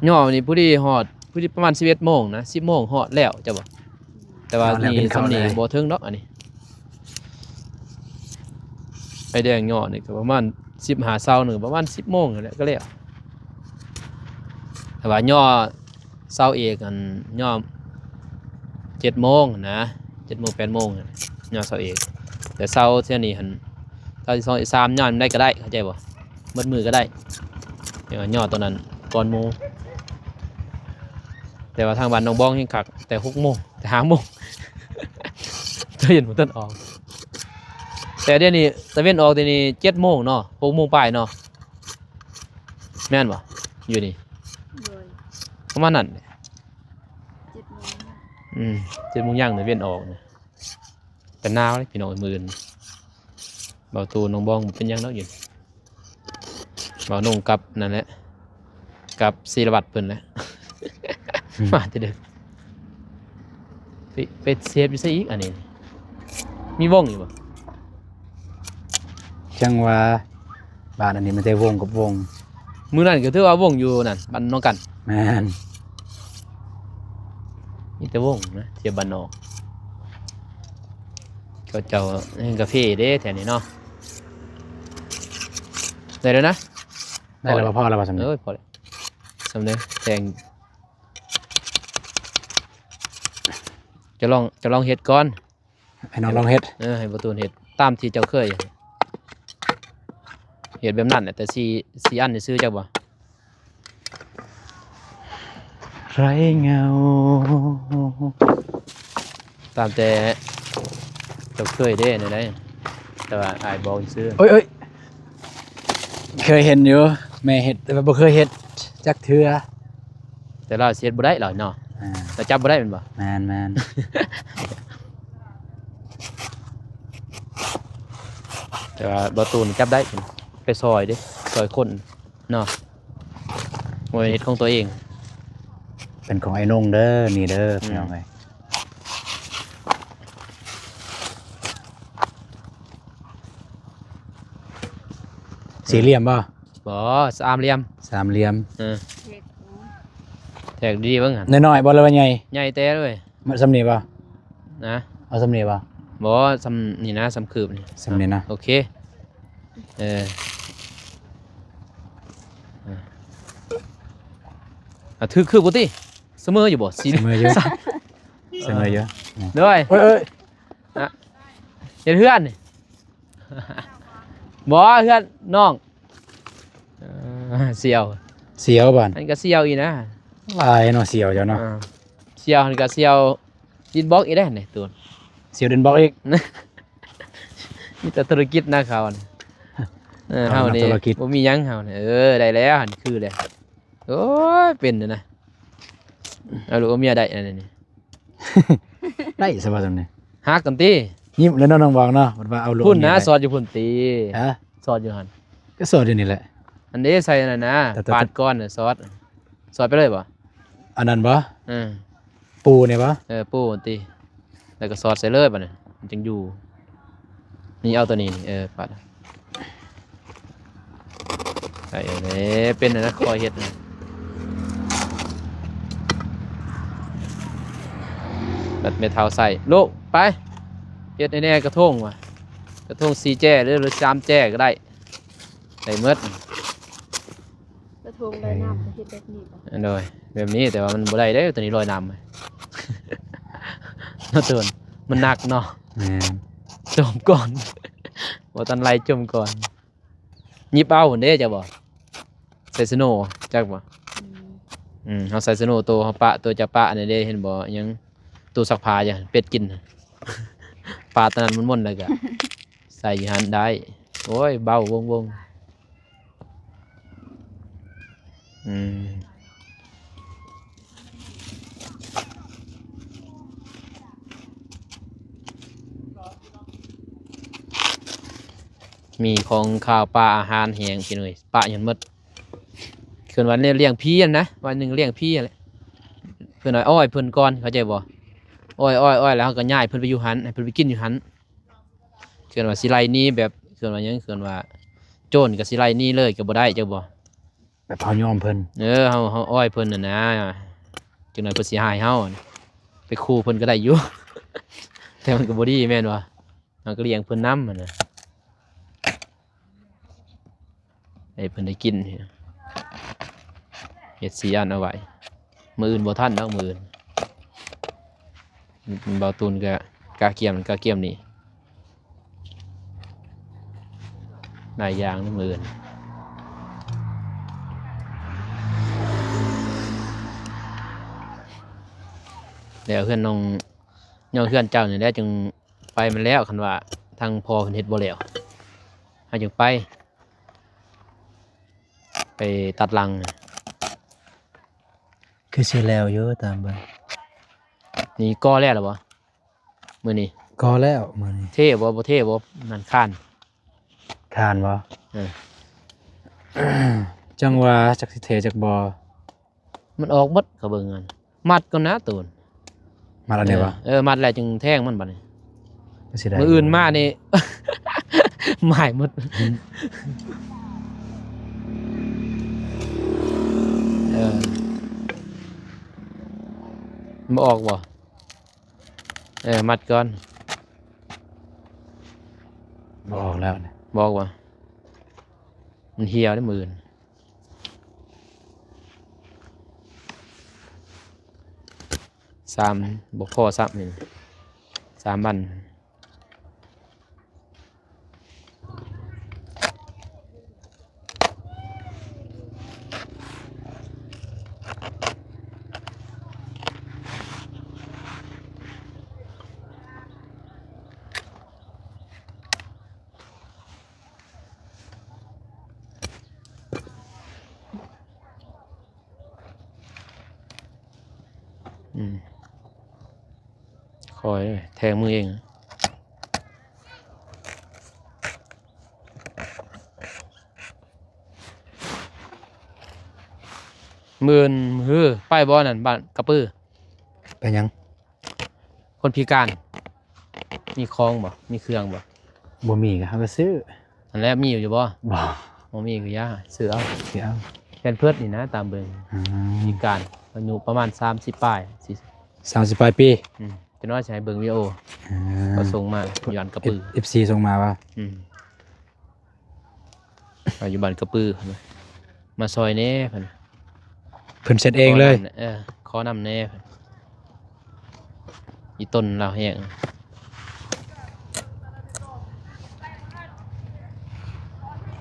ຍໍນີ້ພໍດີຮອດ ພໍດີປະມານສິບເອັດໂມງນະ ສິບໂມງຮອດແລ້ວ ເຈົ້າບໍ່? ແຕ່ວ່ານີ້ ສ່ຳນີ້ບໍ່ເຖິງດອກ ອັນນີ້ ໄຟແດງຍໍນີ້ກໍປະມານສິບຫ້າຊາວໜຶ່ງ ປະມານສິບໂມງນີ້ແຫຼະກໍແລ້ວ. ແຕ່ວ່າຍໍຊາວເອກຫັ້ນຍໍເຈັດໂມງນະ ເຈັດໂມງແປດໂມງ ຍໍຊາວເອກ. ແຕ່ຊາວເທື່ອນີ້ຫັ້ນ ຊາວສອງ ຊາວສາມ ຍໍໃດກໍໄດ້ ເຂົ້າໃຈບໍ່? ໝົດມື້ກໍໄດ້ ຍັງວ່າຍໍຕອນນັ້ນກ່ອນໝູ່. ແຕ່ວ່າທາງບ້ານນ້ອງບອງແຮງຄັກ ແຕ່ຫົກໂມງ ແຕ່ຫ້າໂມງ ຕະເວັນບໍ່ທັນອອກ. ແຕ່ດຽວນີ້ຕະເວັນອອກ ດຽວນີ້ເຈັດໂມງເນາະ ຫົກໂມງປາຍເນາະ ແມ່ນບໍ່? ຢູ່ນີ້ ໂດຍ ປະມານນັ້ນ ເຈັດໂມງ ອືມ ເຈັດໂມງຍັງຕະເວັນອອກນະ. ແຕ່ໜາວເດ້ພີ່ນ້ອງ ມື້ອື່ນ ເບົາຕູນ້ອງບອງບໍ່ເປັນຫຍັງດອກຢູ່ ເບົານົງກັບນັ້ນແຫຼະ ກັບສີລະວັດເພິ່ນແຫຼະ ອືມ ມາແຕ່ເດີກ. ໄປ ໄປເສບຢູ່ໃສອີກ ອັນນີ້ ມີວົງຢູ່ບໍ່? ຈັ່ງວ່າ ບ້ານອັນນີ້ມີແຕ່ວົງກັບວົງ. ມື້ນັ້ນກໍຖືວ່າວົງຢູ່ນັ້ນ ບ້ານນ້ອງກັນ. ແມ່ນ. ມີແຕ່ວົງນະ ທຽບບ້ານນອກ. ເຂົາເຈົ້າເຮັດກາເຟເດ້ແຖວນີ້ເນາະ. ໄດ້ແລ້ວນະ. ໄດ້ແລ້ວບໍ່? ພໍແລ້ວບໍ່? ສ່ຳນີ້? ເອີຍ ພໍແລ້ວ. ແຕ່ງ ຈະລອງ ຈະລອງເຮັດກ່ອນ. ໃຫ້ນ້ອງລອງເຮັດ. ເອີ ໃຫ້ບໍ່ຕູນເຮັດຕາມທີ່ເຈົ້າເຄີຍເຮັດແບບນັ້ນແຫຼະ ແຕ່ສີ່ ສີ່ອັນຊື່ໆ ຈັກບໍ່? ໄຮ້ເງົາ ຕາມແຕ່ເຈົ້າເຄີຍເດ້ ແນວໃດ ແຕ່ວ່າອ້າຍບອກຊື່. ໂອ້ຍ ໂອ້ຍ ເຄີຍເຫັນຢູ່ ແມ່ເຮັດ ແຕ່ວ່າບໍ່ເຄີຍເຮັດຈັກເທື່ອ. ແຕ່ລາວຊິເຮັດບໍ່ໄດ້ລາວເນາະ. ອ່າ ລາວຈັບບໍ່ໄດ້ແມ່ນບໍ່? ແມ່ນໆ ແຕ່ວ່າບໍ່ຕູນຈັບໄດ້ ໄປຊ່ອຍເດ້ ຊ່ອຍຄົນເນາະ ບໍ່ແມ່ນເຮັດຂອງຕົວເອງ. ເປັນຂອງໄອ້ນົງເດີ ນີ້ເດີ ອືມ ພີ່ນ້ອງເອີຍ. ສີ່ຫຼ່ຽມບໍ່? ບໍ່ ສາມຫຼ່ຽມ. ສາມຫຼ່ຽມ. ເອີ ແທກ ແທກດີໆເບິ່ງຫັ້ນ. ນ້ອຍໆບໍ່ ຫຼືວ່າໃຫຍ່? ໃຫຍ່ແຕ່ເລີຍ. ມັນສ່ຳນີ້ບໍ່? ນະ ເອົາສ່ຳນີ້ບໍ່? ບໍ່ ສ່ຳນີ້ນະ ສ່ຳຄືບນີ້ ສ່ຳນີ້ນະ. ໂອເຄ ເອີ ເອີ ຖືກຄືບບໍ່ຕິ? ສະເໝີຢູ່ບໍ່? ສະເໝີຢູ່. ຈັກໜ້ອຍຢູ່. ໂດຍ ໂອ້ຍ ເອີຍ ນະ ເຮັດເຮືອນນີ້ ບໍ່ ເຮືອນນ້ອງ. ເອີ ສ່ຽວ ສ່ຽວບາດ ອັນນີ້ກໍສ່ຽວອີກນະ. ຫຼາຍເນາະສ່ຽວເຈົ້າເນາະ. ເອີ ສ່ຽວຫັ້ນກໍສ່ຽວດິນບລັອກອີກເດ້ນີ້ໂຕ ສ່ຽວດິນບລັອກອີກ. ມີແຕ່ທຸລະກິດນະເຂົານະ. ເອີ ເຮົານີ້ ນັກທຸລະກິດ ບໍ່ມີຫຍັງເຮົານີ້. ເອີ ໄດ້ແລ້ວຫັ້ນ ຄືແລ້ວ. ໂອ້ຍ ເປັນນະ ເອົາລູກເອົາເມຍໄດ້ອັນນີ້. ໄດ້ຊະວ່າຊັ້ນນີ້ ຮັກກັນຕິ. ຍິ້ມແລ້ວເນາະນ້ອງບອງເນາະ ເພິ່ນວ່າເອົາລູກເອົາເມຍໄດ້. ພຸ້ນນະ ສອດຢູ່ພຸ້ນຕິ. ຮະ? ສອດຢູ່ຫັ້ນ ກໍສອດຢູ່ນີ້ແຫຼະ. ອັນເດ້ໃສ່ອັນນັ້ນນະ ແຕ່ ແຕ່ ປາດກ່ອນນະ ສອດ ສອດໄປເລີຍບໍ່? ອັນນັ້ນບໍ່? ເອີ ປູນີ້ບໍ່? ເອີ ປູຕິ ແລ້ວກໍສອດໃສ່ເລີຍບາດນີ້ ມັນຈຶ່ງຢູ່. ນີ້ເອົາໂຕນີ້ນີ້ ເອີ ປາດ ໃສ່ເອົາເດ້. ເປັນອັນນັ້ນ ຄອຍເຮັດນະ ບັດແມ່ເຖົ້າໃສ່. ລູກ ໄປ ເຮັດໃຫ້ແດ່ກະທົງວ່າ ກະທົງສີ່ແຈ ຫຼື ຫຼື ສາມແຈກໍໄດ້ ໄດ້ໝົດ. ກະທົງລອຍນ້ຳ ເຮັດແບບນີ້ບໍ່? ໂດຍ ແບບນີ້ ແຕ່ວ່າມັນບໍ່ໄດ້ເດ້ ໂຕນີ້ລອຍນ້ຳ ເນາະໂຕນ ມັນໜັກເນາະ. ແມ່ນ ຈົມກ່ອນ ບໍ່ທັນໄລ່ ຈົມກ່ອນ. ຫຍິບເອົາພຸ້ນເດ້ ເຈົ້າບໍ່? ໃສ່ສະໂນ ຈັກບໍ່? ອືມ ອືມ ເຮົາໃສ່ສະໂນ ໂຕເຮົາປະ ໂຕເຈົ້າປະອັນນີ້ເດ້ ເຫັນບໍ່? ຫຍັງ ຕູ້ຊັກຜ້າ ຢ່າ ເປັດກິນ ປະຕອນນັ້ນມົນໆ ແລ້ວກະ ໃສ່ຢູ່ຫັ້ນໄດ້. ໂອ້ຍ ເບົາວົງໆ. ອືມ ມີຂອງຄາວປາອາຫານແຫ້ງ ພີ່ນ້ອງເອີຍ ປະໃຫ້ໝົດ. ເອີ້ນວ່າລ້ຽງຜີຫັ້ນນະ ວ່າໜຶ່ງລ້ຽງຜີຫັ້ນແຫຼະ. ເພິ່ນວ່າອ້ອຍເພິ່ນກ່ອນ ເຂົ້າໃຈບໍ່? ອ້ອຍໆໆ ແລ້ວເຮົາກໍຍ້າຍເພິ່ນໄປຢູ່ຫັ້ນ ໃຫ້ເພິ່ນໄປກິນຢູ່ຫັ້ນ. ເອີ້ນວ່າຊິໄລ່ໜີແບບ ເອີ້ນວ່າຫຍັງ ເອີ້ນວ່າໂຈນກໍຊິໄລ່ໜີເລີຍກໍບໍ່ໄດ້ ຈັກບໍ່? ແບບເຮົາຍອມເພິ່ນ. ເອີ ເຮົາ ເຮົາອ້ອຍເພິ່ນຫັ້ນນະ ຈັກໜ້ອຍເພິ່ນຊິຮ້າຍເຮົາ. ໄປຂູ່ເພິ່ນກໍໄດ້ຢູ່ ແຕ່ມັນກໍບໍ່ດີແມ່ນບໍ່? ເຮົາກໍລ້ຽງເພິ່ນນຳຫັ້ນນະ ໃຫ້ເພິ່ນໄດ້ກິນ. ເຮັດສີ່ອັນເອົາໄວ້ ມື້ອື່ນບໍ່ທັນດອກ ມື້ອື່ນ. ບ່າວຕູນກະກະກຽມ ກະກຽມນີ້ ຫຼາຍຢ່າງມື້ອື່ນ. ແລ້ວເຮືອນນ້ອງ ຍ້ອນເຮືອນເຈົ້ານີ້ແຫຼະຈຶ່ງໄຟມັນແລ້ວ. ຄັນວ່າທາງພໍ່ເພິ່ນເຮັດບໍ່ແລ້ວ ເຮົາຈຶ່ງໄປ ໄປຕັດຫຼັງ. ຄືຊິແລ້ວຢູ່ຕາມເບິ່ງ. ນີ້ກໍ່ແລ້ວລະບໍ່? ມື້ນີ້ກໍ່ແລ້ວມື້ນີ້. ເທບໍ່? ບໍ່ເທບໍ່? ນັ້ນຄານ ຄານບໍ່? ເອີ ຈັ່ງວ່າຈັກຊິເທຈັກບໍ່. ມັນອອກໝົດ ເຂົາເບິ່ງຫັ້ນ. ມັດກ່ອນນະໂຕນ. ມັດອັນນີ້ບໍ່? ເອີ ເອີ ມັດແລ້ວຈຶ່ງແທງມັນບັດນີ້. ກໍຊິໄດ້ ມື້ອື່ນມານີ້ ໝາຍໝົດ. ອືມ ເອີ ບໍ່ອອກບໍ່? ເອີ ມັດກ່ອນ. ບໍ່ອອກແລ້ວນະ. ບໍ່ອອກບໍ່? ມັນຫ່ຽວເດ້ມື້ອື່ນ. ສາມ ບໍ່ພໍຊ້ຳນີ້ ສາມອັນ. ອືມ ຄ່ອຍແທງມືເອງ. ມື້ອື່ນ ໄປບໍ່ນັ້ນ ບ້ານກະປື? ໄປຫຍັງ? ຄົນພິການ ມີຂອງບໍ່? ມີເຄື່ອງບໍ່? ບໍ່ມີກໍເຮົາກໍຊື້. ຫັ້ນແຫຼະ ມີຢູ່ບໍ່? ບໍ່ ບໍ່ມີກໍຢ່າ ຊື້ເອົາ ຊື້ເອົາ. ແພມເພີດນີ້ນະ ຕາມເບິ່ງ. ອືມ ພິການ ອາຍຸປະມານສາມສິບປາຍ ສີ່ສິບ ສາມສິບປາຍປີ. ອືມ ຈັກໜ້ອຍຊິໃຫ້ເບິ່ງວິດີໂອ. ເອີ ເຂົາສົ່ງມາ ຢູ່ບ້ານກະປື ເອັຟ ເອັຟຊີສົ່ງມາວ່າ. ອືມ ວ່າຢູ່ບ້ານກະປື ເພິ່ນວ່າ ມາຊ່ອຍແດ່ ເພິ່ນ ເພິ່ນເຊັດເອງເລີຍ. ຂໍນຳແດ່ ເອີ ຂໍນຳແດ່ ເພິ່ນ. ອີ່ຕົນລາວແຮງ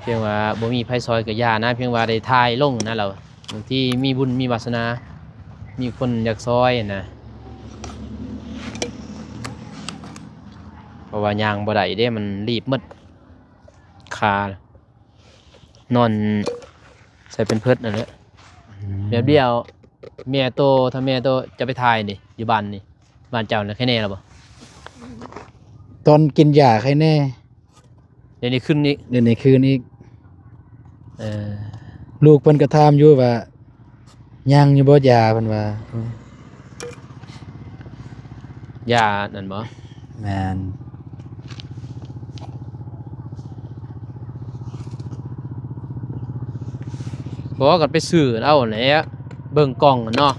ພຽງວ່າບໍ່ມີໃຜຊ່ອຍກໍຢ່ານະ ພຽງວ່າໄດ້ຖ່າຍລົງນະລາວ ບາງທີມີບຸນມີວາສະໜາ ມີຄົນຢາກຊ່ອຍນະ ເພາະວ່າຍ່າງບໍ່ໄດ້ເດ້ ມັນລີບໝົດຂາ ນອນໃສ່ແພມເພີດນັ້ນແຫຼະ ອືມ ແບບດຽວ ແມ່ໂຕ ຖ້າແມ່ໂຕຈະໄປຖ່າຍນີ້ ຢູ່ບ້ານນີ້ ບ້ານເຈົ້ານະ ໄຄແນ່ລະບໍ່? ຕອນກິນຢາໄຄແນ່ ດຽວນີ້ຂຶ້ນອີກ ດຽວນີ້ຄືນອີກ ເອີ ລູກເພິ່ນກໍຖາມຢູ່ວ່າ ຍັງຢູ່ບໍ່ຢາ ເພິ່ນວ່າ ຢານັ້ນບໍ່? ແມ່ນ ບໍ່ກໍໄປຊື້ເອົາແຫຼະ ເບິ່ງກ່ອງຫັ້ນເນາະ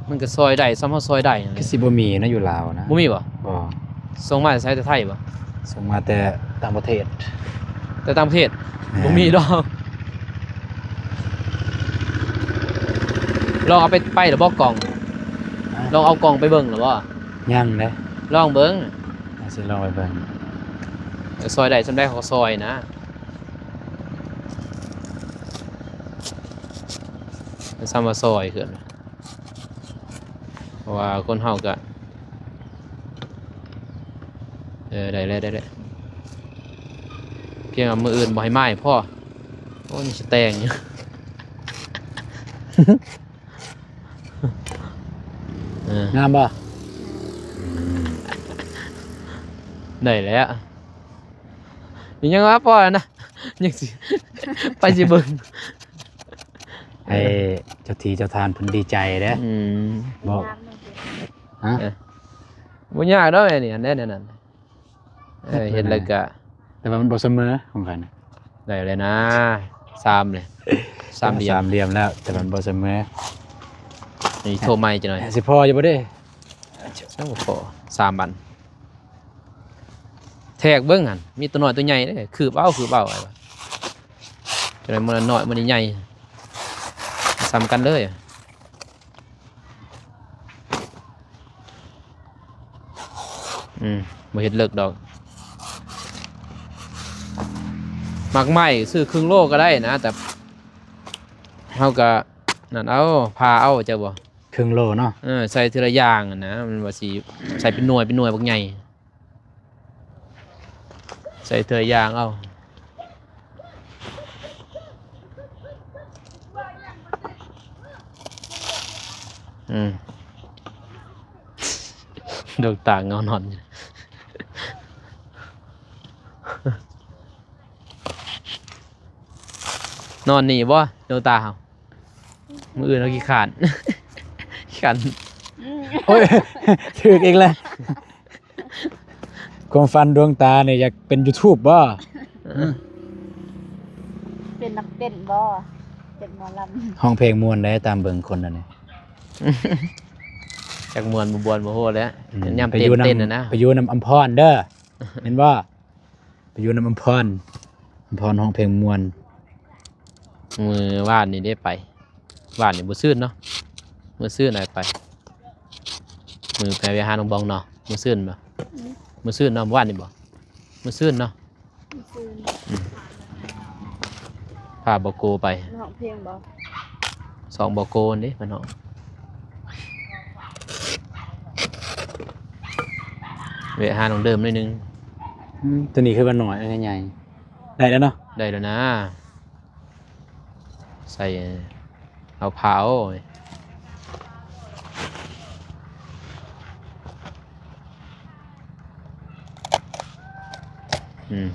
ມັນກໍຊ່ອຍໄດ້ ສ່ຳເຮົາຊ່ອຍໄດ້ນັ້ນແຫຼະ ຄືຊິບໍ່ມີນະ ຢູ່ລາວນະ ບໍ່ມີບໍ່? ບໍ່ ສົ່ງມາແຕ່ໃສ ແຕ່ໄທບໍ່? ສົ່ງມາແຕ່ຕ່າງປະເທດ ແຕ່ຕ່າງປະເທດ ແມ່ນ ບໍ່ມີດອກ ລອງເອົາໄປ ໄປແລ້ວບໍ່ກ່ອງ? ຮະ? ລອງເອົາກ່ອງໄປເບິ່ງແລ້ວບໍ່? ຍັງເດ້ ລອງເບິ່ງ ອາ ຊິລອງໄປເບິ່ງ ເອີ ຊ່ອຍໄດ້ສ່ຳໃດເຮົາກໍຊ່ອຍນະ ສ່ຳວ່າຊ່ອຍເພິ່ນ ເພາະວ່າຄົນເຮົາກະ ເອີ ໄດ້ແລ້ວ ໄດ້ແລ້ວ ພຽງວ່າມື້ອື່ນບໍ່ໃຫ້ມາໃຫ້ພໍ ໂອ້ ຍັງຊິແຕ່ງຢູ່ ເອີ ງາມບໍ່? ໄດ້ແລ້ວ ຍັງວ່າພໍນະ ຍັງຊິ ໄປຊິເບິ່ງ ໃຫ້ເຈົ້າທີ່ເຈົ້າທານເພິ່ນດີໃຈເດ້ ອືມ ບອກ ຮະ? ເອີ ບໍ່ຍາກດອກ ອັນນີ້ ອັນນັ້ນ ອັນນັ້ນ ເອີ ເຮັດແລ້ວກະ ແຕ່ວ່າມັນບໍ່ສະເໝີຂອງຂ້ອຍນະ ໄດ້ແລ້ວນະ ສາມເລີຍ ສາມຫຼ່ຽມ ສາມຫຼ່ຽມແລ້ວ ແຕ່ມັນບໍ່ສະເໝີ ນີ້ໂທໃໝ່ຈັກໜ່ອຍ ຊິພໍຢູ່ບໍ່ເດ້? ຍັງບໍ່ພໍ ສາມອັນ ແທກເບິ່ງຫັ້ນ ມີຕົວນ້ອຍຕົວໃຫຍ່ເດ້ ຄືບເອົາ ຄືບເອົາ ຈັ່ງໃດມື້ນັ້ນນ້ອຍ ມື້ນີ້ໃຫຍ່ ສ່ຳກັນເລີຍ ອືມ ບໍ່ເຮັດເລິກດອກ ໝາກໄມ້ຊື້ເຄິ່ງໂລກໍໄດ້ນະ ແຕ່ເຮົາກໍນັ້ນເອົາ ຜ່າເອົາ ເຈົ້າບໍ່? ເຄິ່ງໂລເນາະ ເອີ ໃສ່ເທື່ອລະຢ່າງຫັ້ນນະ ມັນວ່າຊິໃສ່ເປັນໜ່ວຍ ເປັນໜ່ວຍບັກໃຫຍ່ ໃສ່ເທື່ອຢ່າງເອົາ ອືມ ດວງຕາເງົານອນຢູ່ ນອນນີ້ບໍ່ ດວງຕາເຮົາ? ມື້ອື່ນເຮົາຂີ້ຄ້ານ ຂີ້ຄ້ານ ອືມ ໂອ້ຍ ຖືກອີກແລ້ວ ຄວາມຝັນດວງຕານີ້ ຢາກເປັນ YouTube ບໍ່? ເປັນນັກເຕັ້ນບໍ່? ເປັນໝໍລຳ ຮ້ອງເພງມ່ວນໄດ໋ ຕາມເບິ່ງຄົນອັນນີ້ ຈັກມ່ວນບໍ່ມ່ວນບໍ່ຮູ້ແລ້ວ ອືມ ຍາມເຕັ້ນ ໄປຢູ່ນຳ ເຕັ້ນນະ ໄປຢູ່ນຳອຳພອນເດີ ແມ່ນບໍ່? ໄປຢູ່ນຳອຳພອນ ອຳພອນຮ້ອງເພງມ່ວນ ມື້ວານນີ້ເດ້ໄປ ວານນີ້ມື້ຊືນເນາະ ມື້ຊືນໄດ້ໄປ ມື້ໄປຫານ້ອງບອງເນາະ ມື້ຊືນບໍ່? ອືມ ມື້ຊືນເນາະ ວານນີ້ບໍ່? ມື້ຊືນເນາະ ມື້ຊືນ ອືມ ພາບໍ່ໂກໄປ ຮ້ອງເພງບໍ່? ສອງບໍ່ໂກນີ້ເພິ່ນເນາະ ແວະຫານ້ອງເດີມໜ້ອຍໜຶ່ງ ອືມ ຕົວນີ້ຄືວ່ານ້ອຍ ອັນນີ້ໃຫຍ່ ໄດ້ແລ້ວເນາະ ໄດ້ແລ້ວນະ ໃສ່ເອົາຜ້າເອົາ ອືມ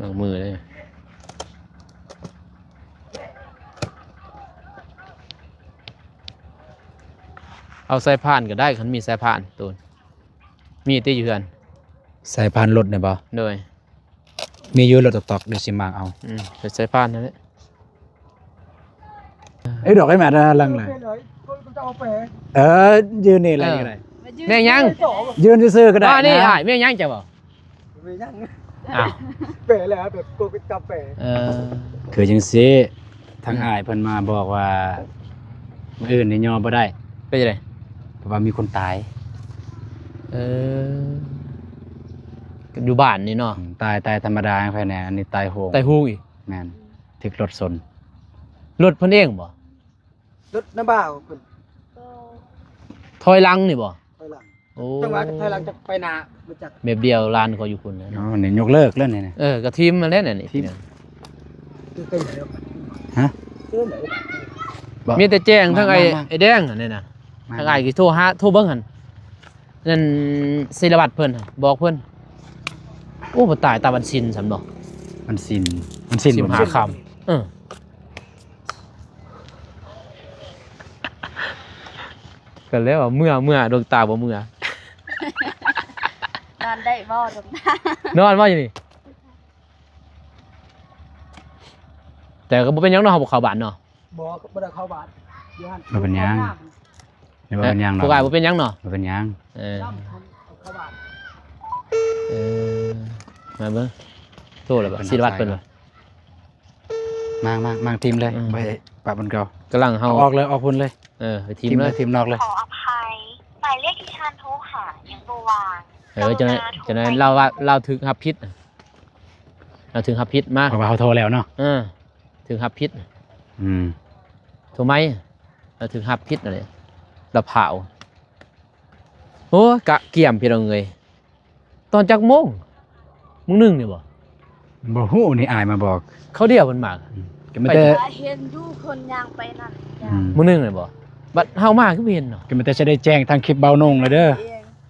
ລ້າງມືເດ້ ເອົາສາຍພານກໍໄດ້ ຄັນມີສາຍພານໂຕ ມີຕິຢູ່ເຮືອນ ສາຍພານລົດນີ້ບໍ່? ໂດຍ ມີຢູ່ລົດຕອກໆ ດຽວຊິມາເອົາ ອືມ ໃສ່ພານນັ້ນແຫຼະ ເອີ ດອກໄອ້ແມດນະ ຫຼັງນະ ເອີ ຢືນນີ້ແຫຼະ ເອີ ກໍໄດ້ ແມ່ນຫຍັງ? ຢືນຊື່ໆ ກໍໄດ້ ອ່າ ນີ້ ນະ ອ້າຍ ແມ່ນຫຍັງເຈົ້າບໍ່? ແມ່ນຫຍັງ? ອ້າວ ແປແລ້ວ ແບບກົວເປັນກາແຟ ເອີ ຄືຈັ່ງຊີ້ ທາງ ອືມ ອ້າຍເພິ່ນມາບອກວ່າ ມື້ອື່ນນີ້ຍໍບໍ່ໄດ້ ເປັນຈັ່ງໃດ? ເພາະວ່າມີຄົນຕາຍ ເອີ ຢູ່ບ້ານນີ້ເນາະ ອືມ ຕາຍ ຕາຍທຳມະດາ ແຂວງແນ ອັນນີ້ຕາຍໂຫງ ຕາຍໂຫງອີກ ແມ່ນ ຖືກລົດຊົນ ລົດເພິ່ນເອງບໍ່? ລົດນຳບ່າວເພິ່ນ ຖອຍຫຼັງນີ້ບໍ່? ຖອຍຫຼັງ ໂອ້ ຈັງຫວະຖອຍຫຼັງຈາກໄປໜ້າບໍ່ຈັກ ແບບດຽວລານເຂົາຢູ່ພຸ້ນແຫຼະ ອໍ ນີ້ຍົກເລີກແລ້ວນີ້ນະ ເອີ ກະຖິ້ມຫັ້ນແຫຼະນີ້ ຖິ້ມ ຄືກັນແລ້ວ ຮະ ຄືກັນແລ້ວ ມີແຕ່ແຈ້ງທາງໄອ້ ມາ ມາ ໄອ້ແດງຫັ້ນນີ້ນະ ມາ ທາງອ້າຍຊິໂທຫາ ໂທເບິ່ງຫັ້ນ ນັ້ນ ສິລະວັດເພິ່ນ ບອກເພິ່ນ ໂອ້ ບໍ່ຕາຍຕາວັນສິນຊ້ຳເນາະ ວັນສິນ ວັນສິນ ສິບຫ້າຄ່ຳ ເອີ ກໍແລ້ວວ່າເມື່ອ ເມື່ອ ດວງຕາບໍ່ເມື່ອ ນອນໄດ້ບໍ່ດວງຕາ? ນອນບໍ່ຢູ່ນີ້? ແຕ່ກໍບໍ່ເປັນຫຍັງເນາະ ເຮົາບໍ່ເຂົ້າບ້ານເນາະ ບໍ່ ບໍ່ໄດ້ເຂົ້າບ້ານ ຢູ່ຫັ້ນ ບໍ່ເປັນຫຍັງ ບໍ່ເປັນຫຍັງດອກ ພວກອ້າຍບໍ່ເປັນຫຍັງເນາະ ບໍ່ເປັນຫຍັງ ເອີ ເຂົ້າບ້ານ ເອີ ມາເບິ່ງ ໂທແລ້ວບໍ່? ສິລະວັດເພິ່ນບໍ່? ມາ ມາ ມາຖິ້ມເລີຍ ອືມ ໄປປະມັນເກົ່າ ກຳລັງເຮົາ ເອົາອອກເລີຍ ອອກພຸ້ນເລີຍ ເອີ ໄປຖິ້ມເລີຍ ຖິ້ມນອກເລີຍ ຂໍອະໄພ ໝາຍເລກທີ່ທ່ານໂທຫາຍັງບໍ່ວ່າງ ເອີ ຈັກໜ້ອຍ ຈັກໜ້ອຍລາວວ່າ ລາວຖືກຮັບຜິດ ລາວຖືກຮັບຜິດມາ ເພາະວ່າເຮົາໂທແລ້ວເນາະ ເອີ ຖືກຮັບຜິດ ອືມ ໂທໃໝ່ ລາວຖືກຮັບຜິດນັ້ນແຫຼະ ລາວພ້າວ ໂອ້ ກະກຽມພີ່ນ້ອງເອີຍ ຕອນຈັກໂມງ? ໂມງໜຶ່ງນີ້ບໍ່? ບໍ່ຮູ້ ນີ້ອ້າຍມາບອກ ເຂົາດຽວເພິ່ນມາ ອືມ ກໍມີແຕ່ ເຫັນຢູ່ຄົນຍ່າງໄປນັ້ນ ອືມ ໂມງໜຶ່ງນີ້ບໍ່? ບັດເຮົາມາຄືບໍ່ເຫັນເນາະ ກໍມີແຕ່ຊິໄດ້ແຈ້ງທາງຄລິບເບົານົງແລ້ວເດີ ເອີ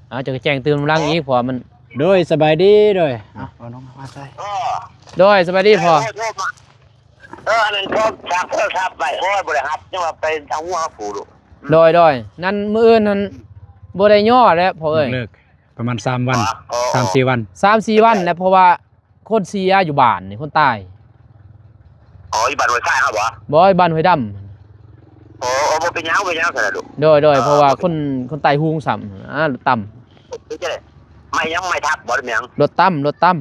ເອົາ ເຈົ້າກໍແຈ້ງຕື່ມນຳຫຼັງອີກ ເພາະວ່າມັນ ໂດຍ ສະບາຍດີ ໂດຍ ເອົາ ເອົານ້ອງມາໃສ່ ໂດຍ ສະບາຍດີພໍ່ ໂທມາ ເອີ ອັນນັ້ນໂທ ຝາກໂທລະສັບໄວ້ ໂອ້ຍ ບໍ່ໄດ້ຮັບ ຍັງວ່າໄປເອົາງົວເອົາຜູ້ລູກ ໂດຍ ໂດຍ ນັ້ນມື້ອື່ນຫັ້ນບໍ່ໄດ້ຍໍແລ້ວພໍ່ເອີຍ ເລີກ ປະມານສາມວັນ ອໍ ສາມສີ່ວັນ ສາມສີ່ວັນແລ້ວ ເພາະວ່າຄົນເສຍຢູ່ບ້ານນີ້ ຄົນຕາຍ ອໍ ຢູ່ບ້ານຫ້ວຍຊາຍເຮົາບໍ່? ບໍ່ ຢູ່ບ້ານຫ້ວຍດຳ ໂອ້ ບໍ່ເປັນຫຍັງ ບໍ່ເປັນຫຍັງຊັ້ນລະລູກ ໂດຍ ໂດຍ ເອີ ເພາະວ່າຄົນ ຄົນຕາຍໂຫງຊ້ຳ ອາ ລົດຕຳ ເປັນຈັ່ງໃດ? ໄມ້ຫຍັງ ໄມ້ທັບບໍ່ ຫຼືຫຍັງ? ລົດຕຳ ລົດຕຳ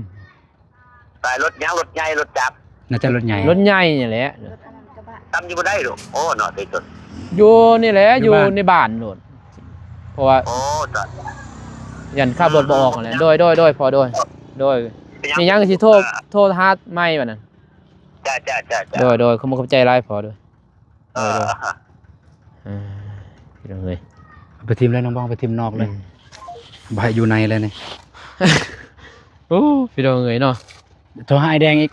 ຕາຍລົດຫຍັງ ລົດໃຫຍ່ ລົດຈັກ? ໜ້າຈະລົດໃຫຍ່ ລົດໃຫຍ່ນີ້ແຫຼະ ລົດອັນນັ້ນກະບະ ຕຳຢູ່ບໍ່ໄດ້ລູກ ໂອ້ ເນາະ ເປັນຕົ້ນ ຢູ່ນີ້ແຫຼະ ຢູ່ ຢູ່ບ້ານ ໃນບ້ານໂລດ ເພາະວ່າ ໂອ້ ຕາຍ ຢ້ານຂັບລົດບໍ່ອອກຫັ້ນແຫຼະ ໂດຍ ໂດຍ ໂດຍ ພໍ່ ໂດຍ ໂດຍ ເປັນຫຍັງ ມີຫຍັງຊິໂທ ອ່າ ໂທຫາໃໝ່ບັດນັ້ນ ຈ້າ ຈ້າ ຈ້າ ໂດຍ ໂດຍ ຂອບໃຈຫຼາຍພໍ່ ໂດຍ ເອີ ໂດຍ ເອີ ພີ່ນ້ອງເອີຍ ເອົາໄປຖິ້ມເລີຍ ນ້ອງບອງ ໄປຖິ້ມນອກເລີຍ ອືມ ບໍ່ໃຫ້ຢູ່ໃນເລີຍນີ້ ໂອ້ ພີ່ນ້ອງເອີຍເນາະ ໂທຫາອ້າຍແດງອີກ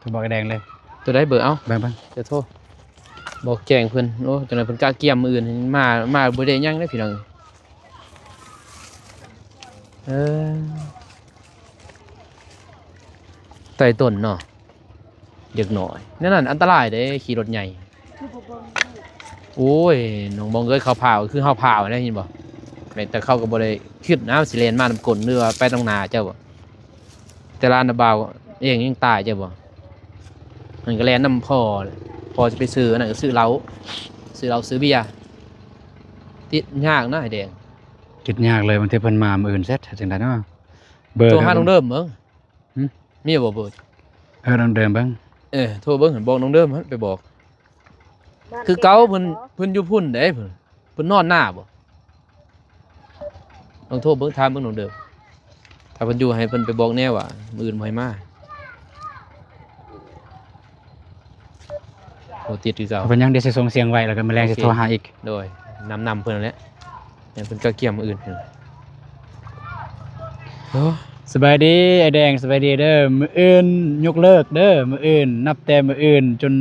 ໂທບອກອ້າຍແດງເລີຍ ໂຕໃດເບີ ເອົາ ເບິ່ງໆ ຈະໂທບອກແຈ້ງເພິ່ນ ໂອ້ ຈັກໜ້ອຍເພິ່ນກະກຽມມື້ອື່ນ ມາ ມາບໍ່ໄດ້ຫຍັງເດ້ພີ່ນ້ອງ ເອີ ໃຕ້ຕົ້ນເນາະ ເດັກນ້ອຍ ແນວນັ້ນອັນຕະລາຍເດ້ ຂີ່ລົດໃຫຍ່ ຄືບໍ່ເບິ່ງລູກ ໂອ້ຍ ນ້ອງບອງເອີຍ ເຂົາພ້າວຄືເຮົາພ້າວນະ ເຫັນບໍ່ ແມ່ນ ແຕ່ເຂົາກໍບໍ່ໄດ້ຄິດນະ ຊິແລ່ນມານຳກົ້ນ ຫຼືວ່າໄປຕາງໜ້າເຈົ້າ ແຕ່ລະອັນນະບ່າວເອງຍັງຕາຍເຈົ້າບໍ່ ມັນກໍແລ່ນນຳພໍ່ ພໍ່ຊິໄປຊື້ອັນນັ້ນກໍຊື້ເຫຼົ້າ ຊື້ເຫຼົ້າຊື້ເບຍ ຕິດຍາກນະ ອ້າຍແດງ ຕິດຍາກເລີຍ ບາງທີເພິ່ນມາມື້ອື່ນເສັດ ເຮັດຈັ່ງໃດເນາະ ເບີ ໂທຫານ້ອງເດີມເບິ່ງ ຫຶ ມີບໍ່ເບີ? ເອີ ນ້ອງເດີມເບິ່ງ ເອີ ໂທເບິ່ງ ບອກນ້ອງເດີມຫັ້ນ ໄປບອກ ບ້ານ ຄືເກົ່າ ເປັນຫຍັງ ເພິ່ນ ບໍ່ ເພິ່ນຢູ່ພຸ້ນເດ້ ເພິ່ນ ເພິ່ນນອນນາບໍ່? ລອງໂທເບິ່ງ ຖາມເບິ່ງນ້ອງເດີມ ຖ້າເພິ່ນຢູ່ໃຫ້ເພິ່ນໄປບອກແດ່ວ່າ ມື້ອື່ນບໍ່ໃຫ້ມາ. ໂອ້ ຕິດຄືເກົ່າ ເພິ່ນຍັງ ດຽວຊິສົ່ງສຽງໄວ້ ແລ້ວກໍມື້ແລງ ໂອເຄ ຊິໂທຫາອີກ ໂດຍ ນຳ ນຳເພິ່ນນັ້ນແຫຼະ ໃຫ້ເພິ່ນກະກຽມມື້ອື່ນ ໂອ້ ສະບາຍດີອ້າຍແດງ ສະບາຍດີເດີ ມື້ອື່ນຍົກເລີກເດີ ມື້ອື່ນ ນັບແຕ່ມື້ອື່ນຈົນ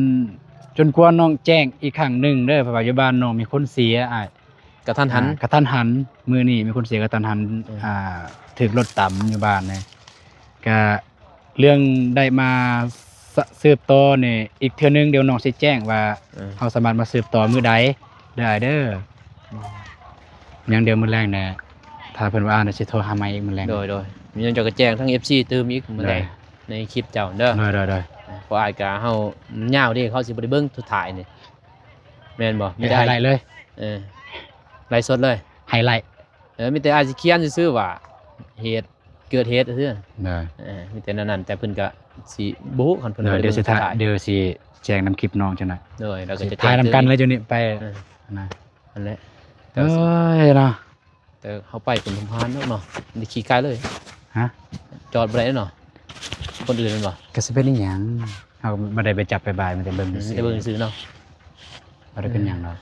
ຈົນກວ່ານ້ອງແຈ້ງອີກຄັ້ງໜຶ່ງເດີ ເພາະວ່າຢູ່ບ້ານນ້ອງມີຄົນເສຍອ້າຍ ກະທັນຫັນ ອ່າ ກະທັນຫັນ ມື້ນີ້ມີຄົນເສຍກະທັນຫັນ ເອີ ອ່າ ຖືກລົດຕຳຢູ່ບ້ານນະ ກະເລື່ອງໄດ້ມາ ສ- ສືບຕໍ່ນີ້ອີກເທື່ອໜຶ່ງ ດຽວນ້ອງຊິແຈ້ງວ່າ ເອີ ເຮົາສາມາດມາສືບຕໍ່ມື້ໃດເດີອ້າຍເດີ ອືມ ຍັງ ດຽວມື້ແລງນະ ຖ້າເພິ່ນວ່າອ່ານ ດຽວຊິໂທຫາໃໝ່ອີກມື້ແລງ ໂດຍ ໂດຍ ມີຫຍັງເຈົ້າກະແຈ້ງທາງເອັຟຊີຕື່ມອີກມື້ແລງ ໂດຍ ໃນຄລິບເຈົ້າເດີ ໂດຍ ໂດຍ ໂດຍ ເພາະອ້າຍກະ ເຮົາຍາວເດ້ ເຂົາຊິບໍ່ໄດ້ເບິ່ງສຸດທ້າຍນີ້ ແມ່ນບໍ່? ເຮັດໄຮໄລເລີຍ ເອີ ໄລສົດເລີຍ ໄຮໄລ ເອີ ມີແຕ່ອາດຊິຂຽນຊື່ໆວ່າ ເຫດ ເກີດເຫດຊື່ ໂດຍ ເອີ ມີແຕ່ແນວນັ້ນ ແຕ່ເພິ່ນກະຊິບໍ່ຮູ້ ຄັນເພິ່ນ ໂດຍ ບໍ່ໄດ້ ດຽວຊິ ເບິ່ງສຸດທ້າຍ ດຽວຊິແຈ້ງນຳຄລິບນ້ອງຈັ່ງນັ້ນ ໂດຍ ແລ້ວກໍຈະ ຖ່າຍນຳກັນເລີຍ ຢູ່ນີ້ໄປ ເອີ ນະ ຫັ້ນແຫຼະ ເອີຍເນາະ ແຕ່ເຮົາໄປພຸ້ນ ຫົມຮານເນາະ ໄດ້ຂີ່ໄກເລີຍ ຮະ ຈອດບໍ່ໄດ້ເນາະ ຄົນອື່ນແມ່ນບໍ່ ກໍຊິເປັນອີຫຍັງ ເຮົາບໍ່ໄດ້ໄປຈັບໄປບາຍ ມີແຕ່ເບິ່ງ ອືມ ຊື່ ມີແຕ່ເບິ່ງຊື່ເນາະ ບໍ່ໄດ້ເປັນຫຍັງດອກ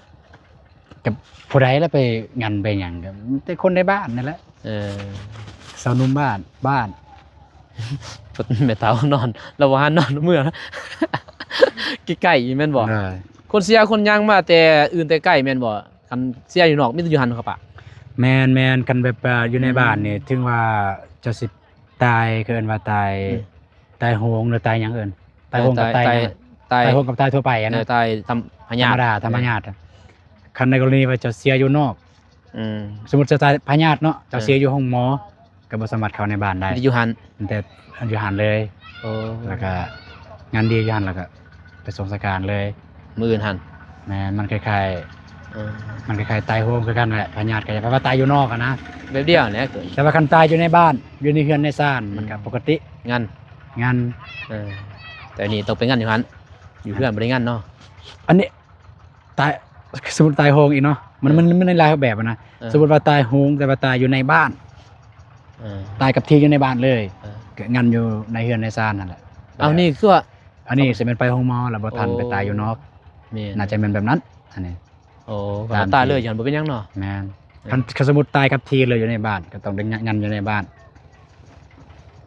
ເອີ ກັບຜູ້ໃດລະໄປງັນໄປຫຍັງ ກໍມີແຕ່ຄົນໃນບ້ານນັ້ນແຫຼະ ເອີ ຊາວໜຸ່ມບ້ານ ບ້ານ ແມ່ເຖົ້ານອນ ລາວບໍ່ຫານອນເມືອ ໃກ້ໆ ແມ່ນບໍ່ ເອີ ຄົນເຊຍຄົນຫຍັງມາແຕ່ອື່ນແຕ່ໄກແມ່ນບໍ່ ຄັນເຊຍຢູ່ນອກມີແຕ່ຢູ່ຫັ້ນເຂົາປະ ແມ່ນໆ ຄັນແບບວ່າຢູ່ໃນ ອືມ ບ້ານນີ້ ເຖິງວ່າເຈົ້າຊິຕາຍ ເຂົາເອີ້ນວ່າຕາຍ ອືມ ຕາຍໂຫງ ຫຼືຕາຍຫຍັງເອີ້ນ ຕາຍໂຫງກັບຕາຍຫຍັງ ຕາຍ ຕາຍໂຫງກັບຕາຍທົ່ວໄປຫັ້ນນະ ເອີ ຕາຍທຳ ພະຍາດ ທຳມະດາ ທຳມະຍາດ ຄັນໃນກໍລະນີວ່າເຈົ້າເສຍຢູ່ນອກ ອືມ ສົມມຸດເຈົ້າຕາຍພະຍາດເນາະ ເຈົ້າ ເອີ ເສຍຢູ່ໂຮງໝໍ ກໍບໍ່ສາມາດເຂົ້າໃນບ້ານໄດ້ ມີແຕ່ຢູ່ຫັ້ນ ມີແຕ່ຢູ່ຫັ້ນເລີຍ ໂອ້ ແລ້ວກໍງານດີຢູ່ຫັ້ນ ແລ້ວກໍໄປສົ່ງສະການເລີຍ ມື້ອື່ນຫັ້ນ ແມ່ນ ມັນຄ້າຍໆ ເອີ ມັນຄ້າຍໆຕາຍໂຫງຄືກັນແຫຼະ ພະຍາດກໍຢ່າ ແປວ່າຕາຍຢູ່ນອກຫັ້ນນະ ແບບດຽວແຫຼະ ແຕ່ວ່າຄັນຕາຍຢູ່ໃນບ້ານ ຢູ່ໃນເຮືອນໃນຊານ ອືມ ມັນກໍປົກກະຕິ ງັນ ງັນ ເອີ ແຕ່ນີ້ຕ້ອງໄປງັນຢູ່ຫັ້ນ ຢູ່ເຮືອນບໍ່ໄດ້ງັນເນາະ ອັນນີ້ ຕາຍ ສົມມຸດຕາຍໂຫງອີກເນາະ ມັນ ເອີ ມັນ ມັນມີຫຼາຍຮູບແບບນະ ເອີ ສົມມຸດວ່າຕາຍໂຫງ ແຕ່ວ່າຕາຍຢູ່ໃນບ້ານ ເອີ ຕາຍກັບທີ່ຢູ່ໃນບ້ານເລີຍ ເອີ ກໍງັນຢູ່ໃນເຮືອນໃນຊານຫັ້ນແຫຼະ ເອົາ ນີ້ຄືວ່າ ອັນນີ້ຊິແມ່ນໄປໂຮງໝໍແລ້ວບໍ່ທັນ ໂອ້ ໄປຕາຍຢູ່ນອກ ແມ່ນ ໜ້າຈະແມ່ນແບບນັ້ນ ອັນນີ້ ໂອ້ ຕາມ ຕາຍເລີຍ ຍັນບໍ່ເປັນຫຍັງເນາະ ແມ່ນ ເອີ ຄັນ ຄັນສົມມຸດຕາຍກັບທີ່ເລີຍຢູ່ໃນບ້ານ ກໍຕ້ອງໄດ້ ຍັນຢູ່ໃນບ້ານ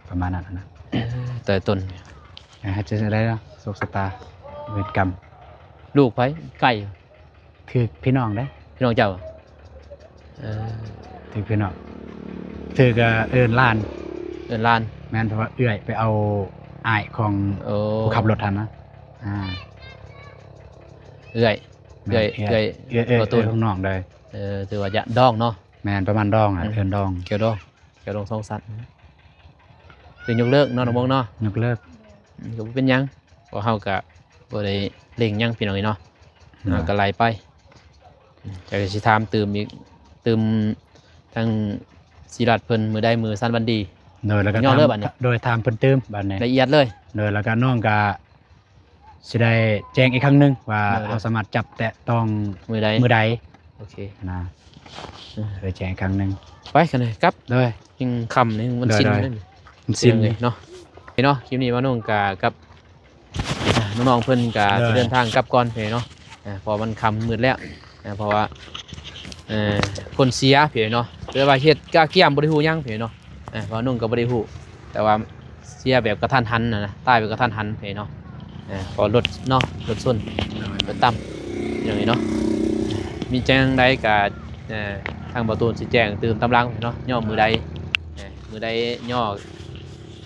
ປະມານນັ້ນນະ ເອີ ແຕ່ຕົນ ໃຫ້ເຮັດຈັ່ງໃດເນາະ ໂຊກຊະຕາ ເວນກຳ ລູກໃຜ ໄກ່ ຖືກພີ່ນ້ອງເດ້ ພີ່ນ້ອງເຈົ້າ ເອີ ຖືກພີ່ນ້ອງ ຖືກ ເອີ ເອີ້ນຫຼານ ເອີ້ນຫຼານ ແມ່ນ ເພາະວ່າເອື້ອຍໄປເອົາອ້າຍຂອງ ໂອ້ ຜູ້ຂັບລົດຫັ້ນນະ ອ່າ ເອື້ອຍ ແມ່ນ ເອື້ອຍ ເອື້ອຍ ເອື້ອຍ ເອື້ອຍ ເອື້ອຍຂອງນ້ອງເດ້ ເອີ ຖືວ່າຍາດດອງເນາະ ແມ່ນ ປະມານດອງ ອືມ ເອີ້ນດອງ ກ່ຽວດອງ ແຖວດົງສອງສັດ ຄືຍົກເລີກເນາະ ນ້ອງມົງເນາະ ຍົກເລີກ ອືມ ກໍບໍ່ເປັນຫຍັງ ພວກເຮົາກໍບໍ່ໄດ້ເລັ່ງຫຍັງພີ່ນ້ອງເອີຍເນາະ ໂດຍ ເຮົາກໍໄລ່ໄປ ອືມ ຈະຊິຖາມຕື່ມອີກ ຕື່ມທາງສີລັດເພິ່ນ ມື້ໃດມື້ສັນວັນດີ ໂດຍ ແລ້ວກໍ ຍ້ອນເລີຍບັດນີ້ ໂດຍ ຖາມເພິ່ນຕື່ມບັດນີ້ ລະອຽດເລີຍ ໂດຍ ແລ້ວກໍນ້ອງກໍ ຊິໄດ້ແຈ້ງອີກຄັ້ງໜຶ່ງວ່າ ໂດຍ ເຮົາສາມາດຈັບແຕະຕ້ອງມື້ໃດ ມື້ໃດ ໂອເຄນະ ເອີ ໄດ້ແຈ້ງອີກຄັ້ງໜຶ່ງ ໄປກັນເລີຍ ກັບ ໂດຍ ຍັງຄ່ຳນີ້ ມັນຊິນ ໂດຍ ໂດຍ ເນາະ ເນາະ ຄລິບນີ້ວ່ານ້ອງກະກັບ ອ່າ ນ້ອງໆເພິ່ນກະ ໂດຍ ຊິເດີນທາງກັບກ່ອນເນາະ ອ່າ ເພາະມັນຄ່ຳມືດແລ້ວ ອ່າ ເພາະວ່າ ເອີ ຄົນເສຍເນາະ ແປວ່າເຮັດກະກຽມ ບໍ່ໄດ້ຮູ້ຫຍັງເນາະ ອ່າ ເພາະນ້ອງກໍບໍ່ໄດ້ຮູ້ ແຕ່ວ່າ ເສຍແບບກະທັນຫັນນະ ຕາຍແບບກະທັນຫັນເດ້ເນາະ ເອີ ເພາະລົດເນາະ ລົດຊົນ ໂດຍ ລົດຕຳ ຢ່າງນີ້ເນາະ ມີແຈ້ງໃດກະ ເອີ ທາງບ່າວຕູນຊິແຈ້ງຕື່ມຕາມຫຼັງເນາະ ຍໍມື້ໃດ ເອີ ມື້ໃດຍໍ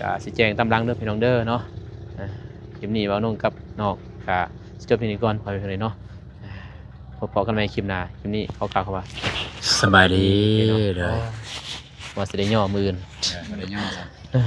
ກະຊິແຈ້ງຕາມຫຼັງເດີພີ່ນ້ອງເດີເນາະ ເອີ ຄລິບນີ້ບ່າວນົງກັບນ້ອງກະຊິຈົບພຽງນີ້ກ່ອນ ພໍ່ແມ່ພີ່ນ້ອງເນາະ ເອີ ພົບພໍ້ກັນໃໝ່ຄລິບໜ້າ ຄລິບນີ້ຂໍກ່າວຄຳວ່າ ສະບາຍດີ ເດີ ວ່າຊິໄດ້ຍໍມື້ອື່ນ ເອີ ບໍ່ໄດ້ຍໍ ເອີ.